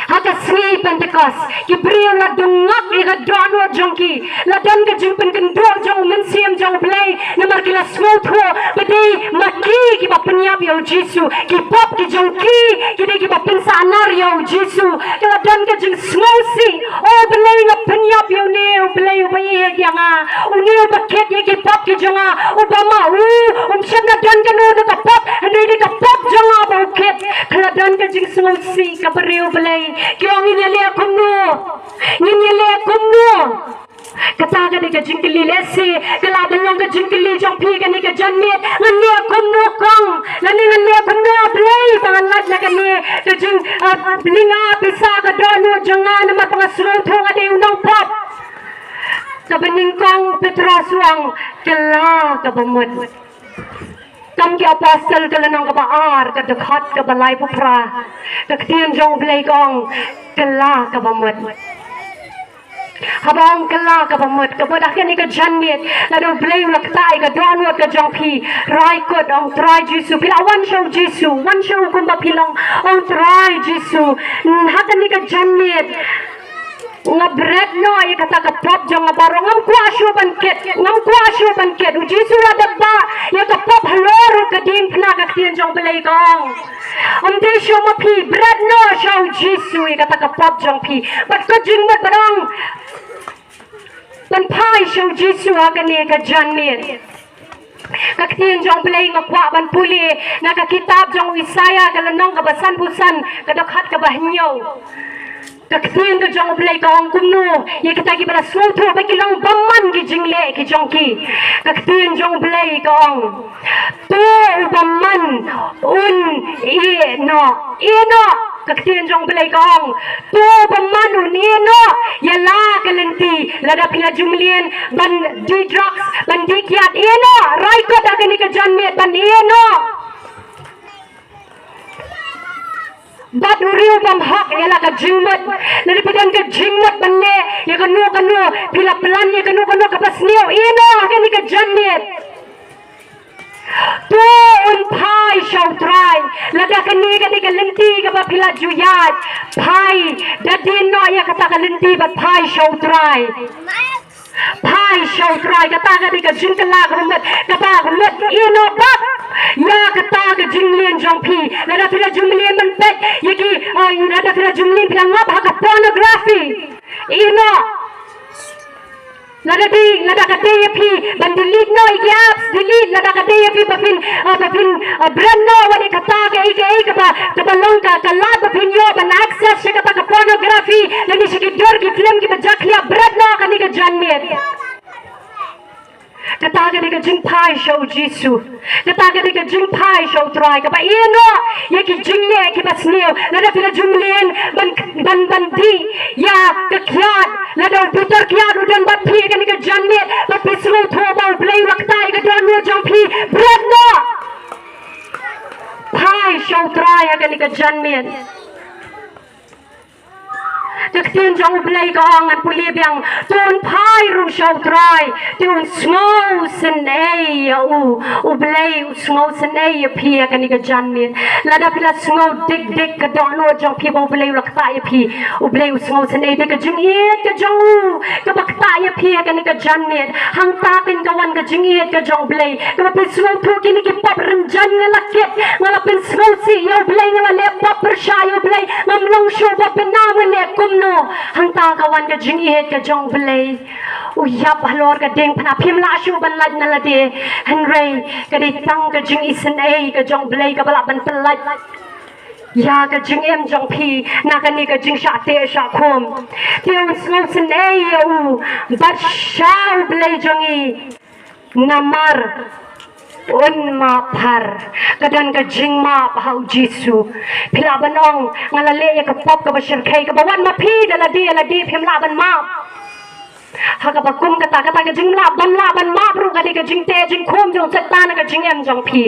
ha ka sngi Pentekost, ki briew la dungak ïa ka dohnud jong ki, la don ka jingpynkynduh jong u Mynsiem jong U Blei, namar ki la sngewthuh ba dei ma ki kiba pynïap ïa u Jisu, ki pop ki jong ki ki dei kiba pynsahnar ïa u Jisu. Ki la don ka jingsngewsih, o Blei, nga pynïap ïa une U Blei uba ïeit ïa nga, une uba kit ïa ki pop ki jong nga, uba ma u um shym la don kano kano ka pop, hynrei dei ka pop jong nga ba u kit. Ki la don ka jingsngewsih, ka briew Blei. Ki ong, ngin ïaleh kumno? Ngin ïaleh kumno? Kata ka dei ka jingkylli. Lehse ka la ban long ka jingkylli jong phi kane ka janmiet, ngan leh kumno kong, lane ngan leh kumno Blei ba ngan lait na kane ka jing, ah, lynga pisa ka dohnud jong nga, namar ba nga sngewthuh nga dei u nongpop. Kaba nyngkong u Petros u ong, kylla kaba mut. Kam ki Apostol ka lynnong kaba ar, ka dkhot kaba laiphew phra, ka ktien jong U Blei ka ong, kylla kaba mut. Haba ong kylla kaba mut, ka mut ha kane ka janmiet, lada U Blei u la ktah ïa ka dohnud ka jong phi, rai kut, ong, Trai Jisu. Phi la wan sha u Jisu, wan sha u kumba phi long, ong, Trai Jisu, ha kane ka janmiet nga bret noh ïa kata ka pop jong nga baroh, ngam kwah shuh ban kit, ngam kwah shuh ban kit. U Jisu la dep bah ïa ka pop halor ka diengphna, ka ktien jong U Blei ka ong. Ym dei shuh ma phi, bret noh sha u Jisu ïa kata ka pop jong phi. Bad kut jingmut bad ong, pynphai sha u Jisu ha kane ka janmiet. Ka ktien jong U Blei nga kwah ban pule na ka kitab jong u Isaïah, ka lynnong kaba sanphew san, ka dkhot kaba hynñiew. Ka ktien ka jong U Blei ka ong kumno ïa kita kiba la sngewthuh ba ki long bymman ki jingleh ki jong ki. Ka ktien jong U Blei ka ong, to u bymman un ïeh noh, ïeh noh. Ka ktien jong U Blei ka ong, to u bymman un ïeh noh, ïa la ka lynti, lada phi la ju mlien ban dih drugs, ban dih kiad, ïeh noh, rai kut ha kane ka janmiet ban ïeh noh. Bad u riew bymhok, ïa la ka jingmut. Lada phi don ka jingmut ban leh ïa kano kano, phi la plan ïa kano kano kaba sniew, ïeh noh ha kane ka janmiet. To un phai sha U Trai. Lada kane ka dei ka lynti kaba phi la ju ïaid, phai, da dien noh ïa kata ka lynti bad phai sha U Trai. Phai sha U Trai, kata ka dei ka jingkylla kaba mut, kaba mut, ïehnoh bad ïa kata ka jingleh jong phi. Lada phi la ju mlien ban peit ïa ki, eh, lada phi la ju mlien phi la ngop ha ka pornography. Ïehnoh. Lada dei, lada ka dei ïa phi ban delete noh ïa ki apps, delete, lada ka dei ïa phi ba phin, ah, ba phin, ah, bret noh wat ïa kata kaei kaei kaba, kaba long ka, ka lad ba phin ïoh ban access sha kata ka pornography, lane sha ki dur ki film kiba jakhlia, bret noh kane ka janmiet. Kata ka dei ka jingphai sha U Jisu. Kata ka dei ka jingphai sha U Trai kaba ïehnoh ïa ki jingleh kiba sniew. Lada phi la ju mlien ban, ban, ban dih ïa ka kiad, lada u bitar kiad u don bad phi kane ka janmiet, ba phi sngewthuh ba U Blei u la ktah ïa ka dohnud jong phi, bret noh. Phai sha U Trai ha kane ka janmiet. Ka ktien jong U Blei ka ong, ngan pule biang, to un phai ruh sha U Trai, te un sngewsynei ïa u. U Blei u sngewsynei ïa phi ha kane ka janmiet. Lada phi la sngew dik dik ka dohnud jong phi ba U Blei u la ktah ïa phi, U Blei u sngewsynei. Dei ka jingïeit ka jong u kaba ktah ïa phi ha kane ka janmiet. Hangta kin ka wan ka jingïeit ka jong U Blei. Kaba phi sngewthuh kine ki pop rynjan nga la kit, nga la pynsngewsih ïa U Blei, nga la leh pop pyrshah ïa U Blei, ngam long shuh ba pynam, nga leh kumno. Hangta ka wan ka jingïeit ka jong U Blei. U ïap halor ka diengphna, phim lah shuh ban lait na lade. Hynrei ka dei tang ka jingisynei ka jong U Blei kaba lah ban pynlait ïa ka jingim jong phi na kane ka jingshah teh shah khum. Te un sngewsynei ïa u bad sha U Blei jong ngi. Namar un map bha. Ka don ka jingmap ha U Jisu. Phi lah ban ong, nga la leh ïa ka pop kaba shyrkhei, kaba wan ma phi da lade ïa lade, phim lah ban map. Ha kaba kum kata, kata ka jinglah ban, lah ban map ruh ka dei ka jingteh jingkhum jong Satan ha ka jingim jong phi.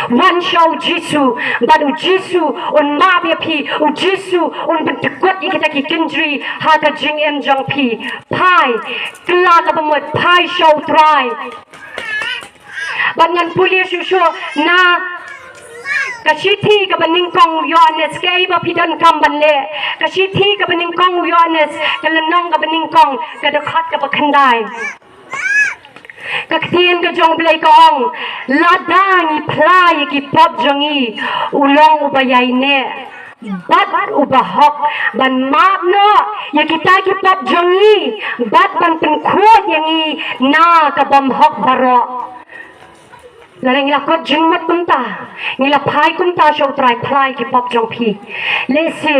Wan sha U Jisu, bad U Jisu un map ïa phi, U Jisu un pyndykut ïa kita ki kynjri ha ka jingim jong phi. Phai, kylla kaba mut, phai sha U Trai. Bad ngan pule shuh shuh na ka shithi kaba nyngkong u Ïoannis, kaei ba phi donkam ban leh. Ka shithi kaba nyngkong u Ïoannis, ka lynnong kaba nyngkong, ka dkhot kaba khyndai. Ka ktien ka jong U Blei ka ong, lada ngi phla ïa ki pop jong ngi, u long uba ïaineh bad uba hok ban map noh ïa kita ki pop jong ngi bad ban pynkhuid ïa ngi na ka bymhok baroh. Lada ngi la kut jingmut kumta, ngi la phai kumta sha U Trai, phla ïa ki pop jong phi. Lehse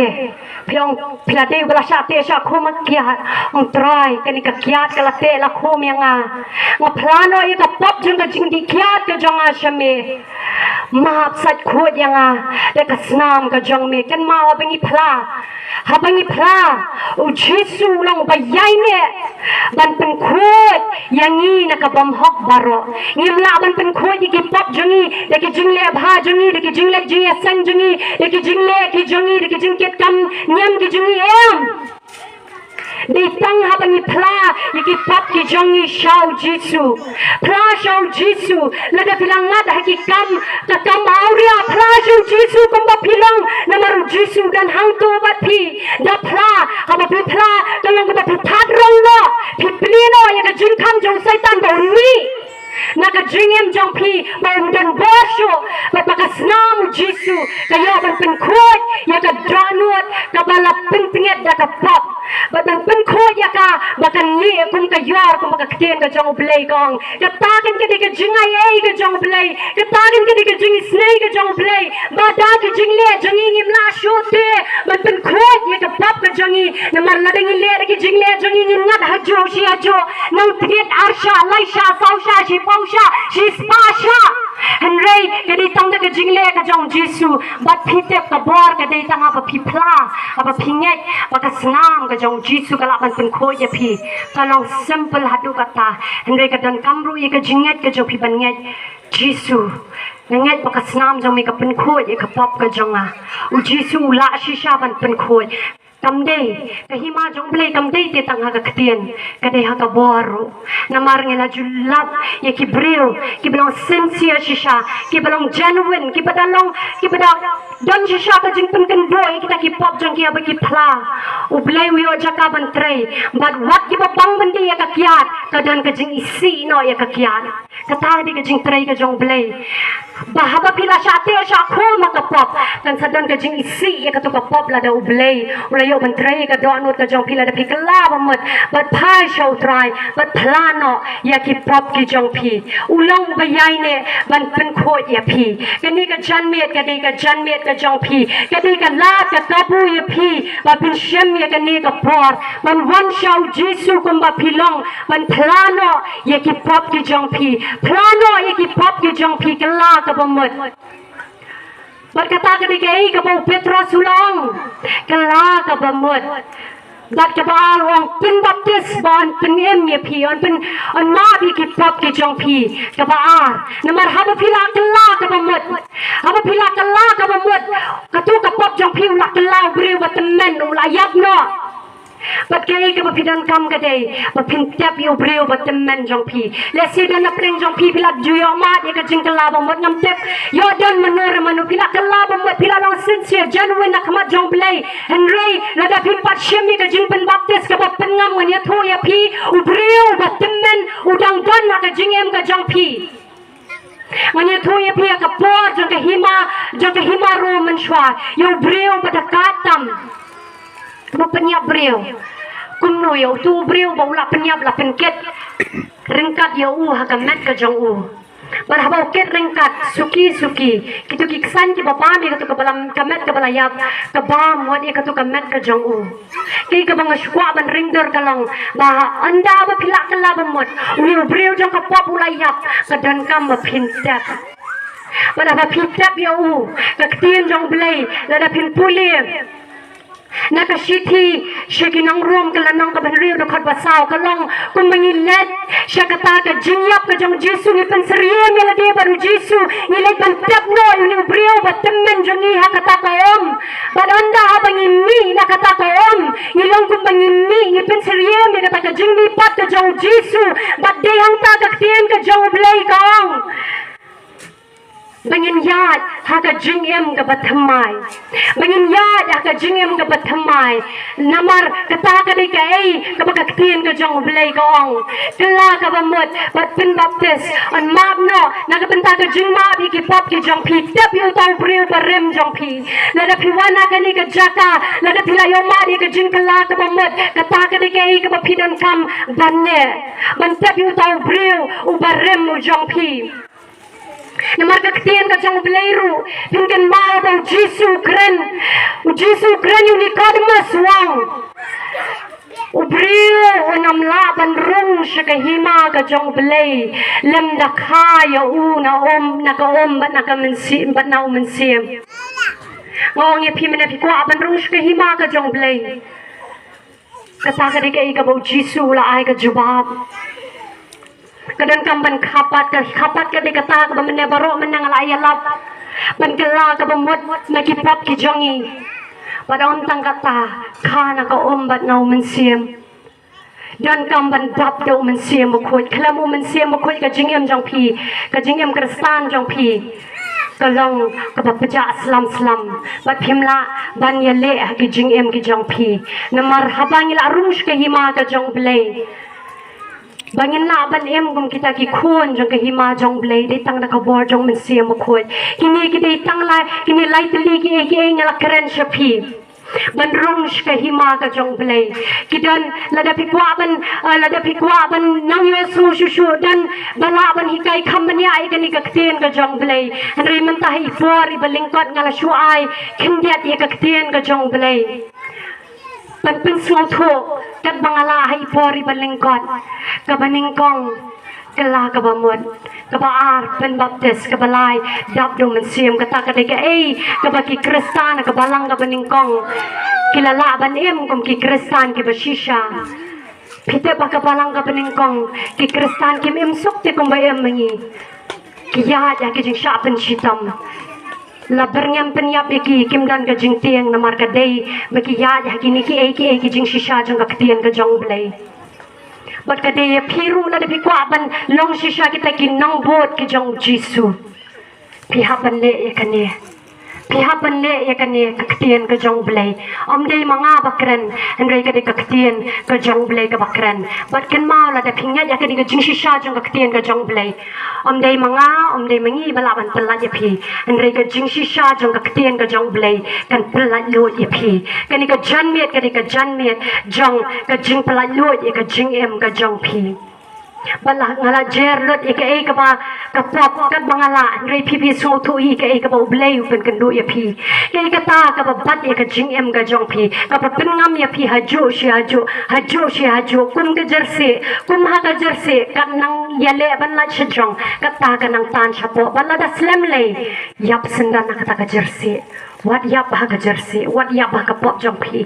phi ong, phi la dei uba la shah teh shah khum ha ka kiad, ong Trai, kane ka kiad ka la teh la khum ïa nga. Nga phla noh ïa ka pop jong ka jingdih kiad ka jong nga sha me. Map sait khuid ïa nga da ka snam ka jong me. Kynmaw, haba ngi phla, haba ngi phla, U Jisu u long uba ïaineh ban pynkhuid ïa ngi na ka bymhok baroh. Ngim lah ban pynkhuid ïa ki pop jong ngi da ki jingleh bha jong ngi, da ki jingleh jingïaseng jong ngi, da ki jingleh ki jong ngi, da ki jingkit kam niam ki jong ngi, em. Dei tang haba ngi phla ïa ki pop ki jong ngi sha U Jisu. Phla sha U Jisu. Lada phi la ngat ha ki kam, ka kam awria, phla sha U Jisu kumba phi long, namar U Jisu u don hangto bad phi. Da phla, haba phi phla, ka long kaba phi thad rong noh, phi plie noh ïa ka jingkhang jong u Soitan ba un mih na ka jingim jong phi, ba un don bor shuh, bad ba ka snam U Jisu ka ïoh ban pynkhuid ïa ka dohnud kaba la pyntngit da ka pop, bad ban pynkhuid ïa ka ba kan mih kum ka ïor, kumba ka ktien ka jong U Blei ka ong. Kata kan ka dei ka jingai ei ka jong U Blei, kata kan ka dei ka jingisynei ka jong U Blei. Ba da ki jingleh jong ngi ngim lah shuh te ban pynkhuid ïa ka pop ka jong ngi. Namar lada ngi leh da ki jingleh jong ngi, ngin ngat hajuh shi hajuh, nongtngit, arshah, laishah, sawshah, shipawshah, shispahshah. Hynrei ka dei tang da ka jingleh ka jong U Jisu. Bad phi tip ka bor ka dei tang haba phi phla, haba phi ngeit ba ka snam ka jong U Jisu ka lah ban pynkhuid ïa phi. Ka long simple haduh katta. Hynrei ka donkam ruh ïa ka jingngeit ka jong phi ban ngeit, Jisu, nga ngeit ba ka snam jong me ka pynkhuid ïa ka pop ka jong nga. U Jisu u lah shisha ban pynkhuid. Kam dei, ka hima jong U Blei kam dei te tang ha ka ktien, ka dei ha ka bor ruh. Namar ngi la ju lap ïa ki briew kiba long sincere shisha, kiba long genuine, kiba da long, kiba da don shisha ka jingpynkynduh ïa kita ki pop jong ki haba ki phla. U Blei u ïoh jaka ban trei. Bad wat kiba pang ban dih ïa ka kiad, ka don ka jingisih noh ïa ka kiad. Kata dei ka jingtrei ka jong U Blei. Ba haba phi la shah teh shah khum ha ka pop, kan sa don ka jingisih ïa kato ka pop lada U Blei u la ïoh ban trei ïa ka dohnud ka jong phi, lada phi kylla bamut bad phai sha U Trai bad phla noh ïa ki pop ki jong phi. U long uba ïaineh ban pynkhuid ïa phi. Kane ka janmiet ka dei ka janmiet ka jong phi, ka dei ka lad ka kabu ïa phi ba phin shim ïa kane ka por ban wan sha U Jisu kumba phi long, ban phla noh ïa ki pop ki jong phi. Phla noh ïa ki pop ki jong phi, kylla kaba mut. Bad kata ka dei kaei kaba u Petros u la ong, kylla kaba mut. Bad kaba ar u ong, pynbaptis ba yn pynim ïa phi, yn pyn, yn map ïa ki pop ki jong phi. Kaba ar, namar haba phi la kylla kaba mut, haba phi la kylla kaba mut, kato ka pop jong phi u la kylla, u briew ba tymmen u la ïap noh. Bad kaei kaba phi donkam ka dei ba phin tep ïa u briew ba tymmen jong phi. Lehse don na pdeng jong phi, phi la ju ïoh mad ïa ka jingkylla bamut, ngam tip ïoh don mano re mano, phi la kylla bamut, phi la long sincere, genuine na khmat jong U Blei. Hynrei lada phin pat shim ïa ka jingpynbaptis kaba pynngam, ngan ïathuh ïa phi, u briew ba tymmen u dang don ha ka jingim ka jong phi. Ngan ïathuh ïa phi ha ka por jong ka hima, jong ka hima ruh mynshuwa, ïa u briew ba da kait tam, ba pynïap briew. Kumno ïa uto u briew ba u la pynïap, la pynkit ryngkat ïa u ha ka met ka jong u? Bad haba u kit ryngkat suki suki, kito ki ksan kiba bam ïa kato kaba la, ka met kaba la ïap, ka bam wat ïa kato ka met ka jong u. Kaei kaba nga sngewkwah ban ring dur ka long ba ynda ba phi la kylla bamut, une u briew jong ka pop u la ïap, ka donkam ba phin tep. Bad haba phi tep ïa u, ka ktien jong U Blei, lada phin pule na ka shithi sha ki nong Rom, ka lynnong kaba hynriew, dkhot ba saw, ka long kumba ngi leit sha kata ka jingïap ka jong U Jisu, ngi pynsyriem ïa lade bad U Jisu, ngi leit ban tep noh ïa une u briew ba tymmen jong ngi ha kata ka um. Bad ynda haba ngi mih na kata ka um, ngi long kumba ngi mih, ngi pynsyriem ïa kata ka jingmihpat ka jong U Jisu. Bad dei hangta ka ktien ka jong U Blei ka ong ba ngin ïaid ha ka jingim kaba thymmai. Ba ngin ïaid ha ka jingim kaba thymmai. Namar kata ka dei kaei kaba ka ktien ka jong U Blei ka ong. Kylla kaba mut bad pynbaptis, yn map noh na ka bynta ka jingmap ïa ki pop ki jong phi. Tep ïa uta u briew ba rim jong phi. Lada phi wan ha kane ka jaka, lada phi la ïoh mad ïa ka jingkylla kaba mut, kata ka dei kaei kaba phi donkam ban leh, ban tep ïa uta u briew uba rim u jong phi. Namar ka ktien ka jong U Blei ruh, phin kynmaw ba U Jisu u kren, U Jisu u kren ïa u Nikodemos, u ong, u briew un ym lah ban rung sha ka hima ka jong U Blei lymda kha ïa u na um, na ka um bad na ka mynsiem, bad na u mynsiem. Nga ong ïa phi, mynne phi kwah ban rung sha ka hima ka jong U Blei? Kata ka dei kaei kaba U Jisu u la ai ka jubab. Ka donkam ban kha pat, ka kha pat ka dei kata kaba mynne baroh mynne nga la ïalap, ban kylla kaba mut na ki pop ki jong ngi. Bad ym tang kata, kha na ka um bad na u mynsiem. Donkam ban dap da u Mynsiem Bakhuid. Khlem u Mynsiem Bakhuid ka jingim jong phi, ka jingim Khristan jong phi, ka long kaba pjah slem slem. Bad phim lah ban ïaleh ha ki jingim ki jong phi. Namar haba ngi la rung sha ka hima ka jong U Blei, ba ngin lah ban im kum kita ki khun jong ka hima jong U Blei, dei tang da ka bor jong u Mynsiem Bakhuid. Kine ki dei tang lai, kine lai tylli kiei kiei nga la kren sha phi. Ban rung sha ka hima ka jong U Blei. Ki don, lada phi kwah ban, eh, lada phi kwah ban nang ïohsngew shuh shuh, don ba lah ban hikai kham bniah ïa kane ka ktien ka jong U Blei. Hynrei mynta ha i por iba lyngkot nga la shu ai khyndiat ïa ka ktien ka jong U Blei. Ban pynsngewthuh katba nga lah ha i por iba lyngkot. Kaba nyngkong, kylla kaba mut. Kaba ar, pynbaptis. Kaba lai, dap da u Mynsiem. Kata ka dei kaei kaba ki Khristan ha ka balang kaba nyngkong ki la lah ban im kum ki Khristan kiba shisha. Phi tip ba ha ka balang kaba nyngkong ki Khristan kim im suk te kumba im ma ngi. Ki ïaid ïa ki jingshah pynshitom. La byrngem pynïap ïa ki, kim don ka jingtieng namar ka dei ba ki ïaid ha kine kiei kiei ki jingshisha jong ka ktien ka jong U Blei. Bad ka dei ïa phi ruh lada phi kwah ban long shisha kita ki nongbud ki jong U Jisu, phi hap ban leh ïa kane. Phi hap ban leh ïa kane ka ktien ka jong U Blei. Ym dei ma nga ba kren, hynrei ka dei ka ktien ka jong U Blei kaba kren. Bad kynmaw, lada phi ngeit ïa kane ka jingshisha jong ka ktien ka jong U Blei, ym dei ma nga, ym dei ma ngi ba lah ban pyllait ïa phi, hynrei ka jingshisha jong ka ktien ka jong U Blei kan pyllait luid ïa phi. Kane ka janmiet ka dei ka janmiet jong ka jingpyllait luid ïa ka jingim ka jong phi. Ba la nga la jer lut ïa kaei kaba ka pop katba nga lah, hynrei phi, phi sngewthuh hi kaei kaba U Blei u pynkynduh ïa phi. Kaei kata kaba bat ïa ka jingim ka jong phi, kaba pynngam ïa phi hajuh shi hajuh, hajuh shi hajuh, kum ka jersey, kum ha ka jersey, kat nang ïaleh ban lait shajrong, kata ka nang tan shapoh. Ba lada slem lei, ïap syndon ha kata ka jersey. Wat ïap ha ka jersey, wat ïap ha ka pop jong phi.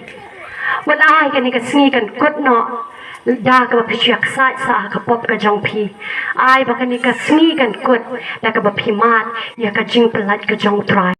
Wat ai kane ka sngi kan kut noh da kaba phi shu ïaksaid sa ha ka pop ka jong phi. Ai ba kane ka sngi kan kut da kaba phi mad ïa ka jingpyllait ka jong U Trai.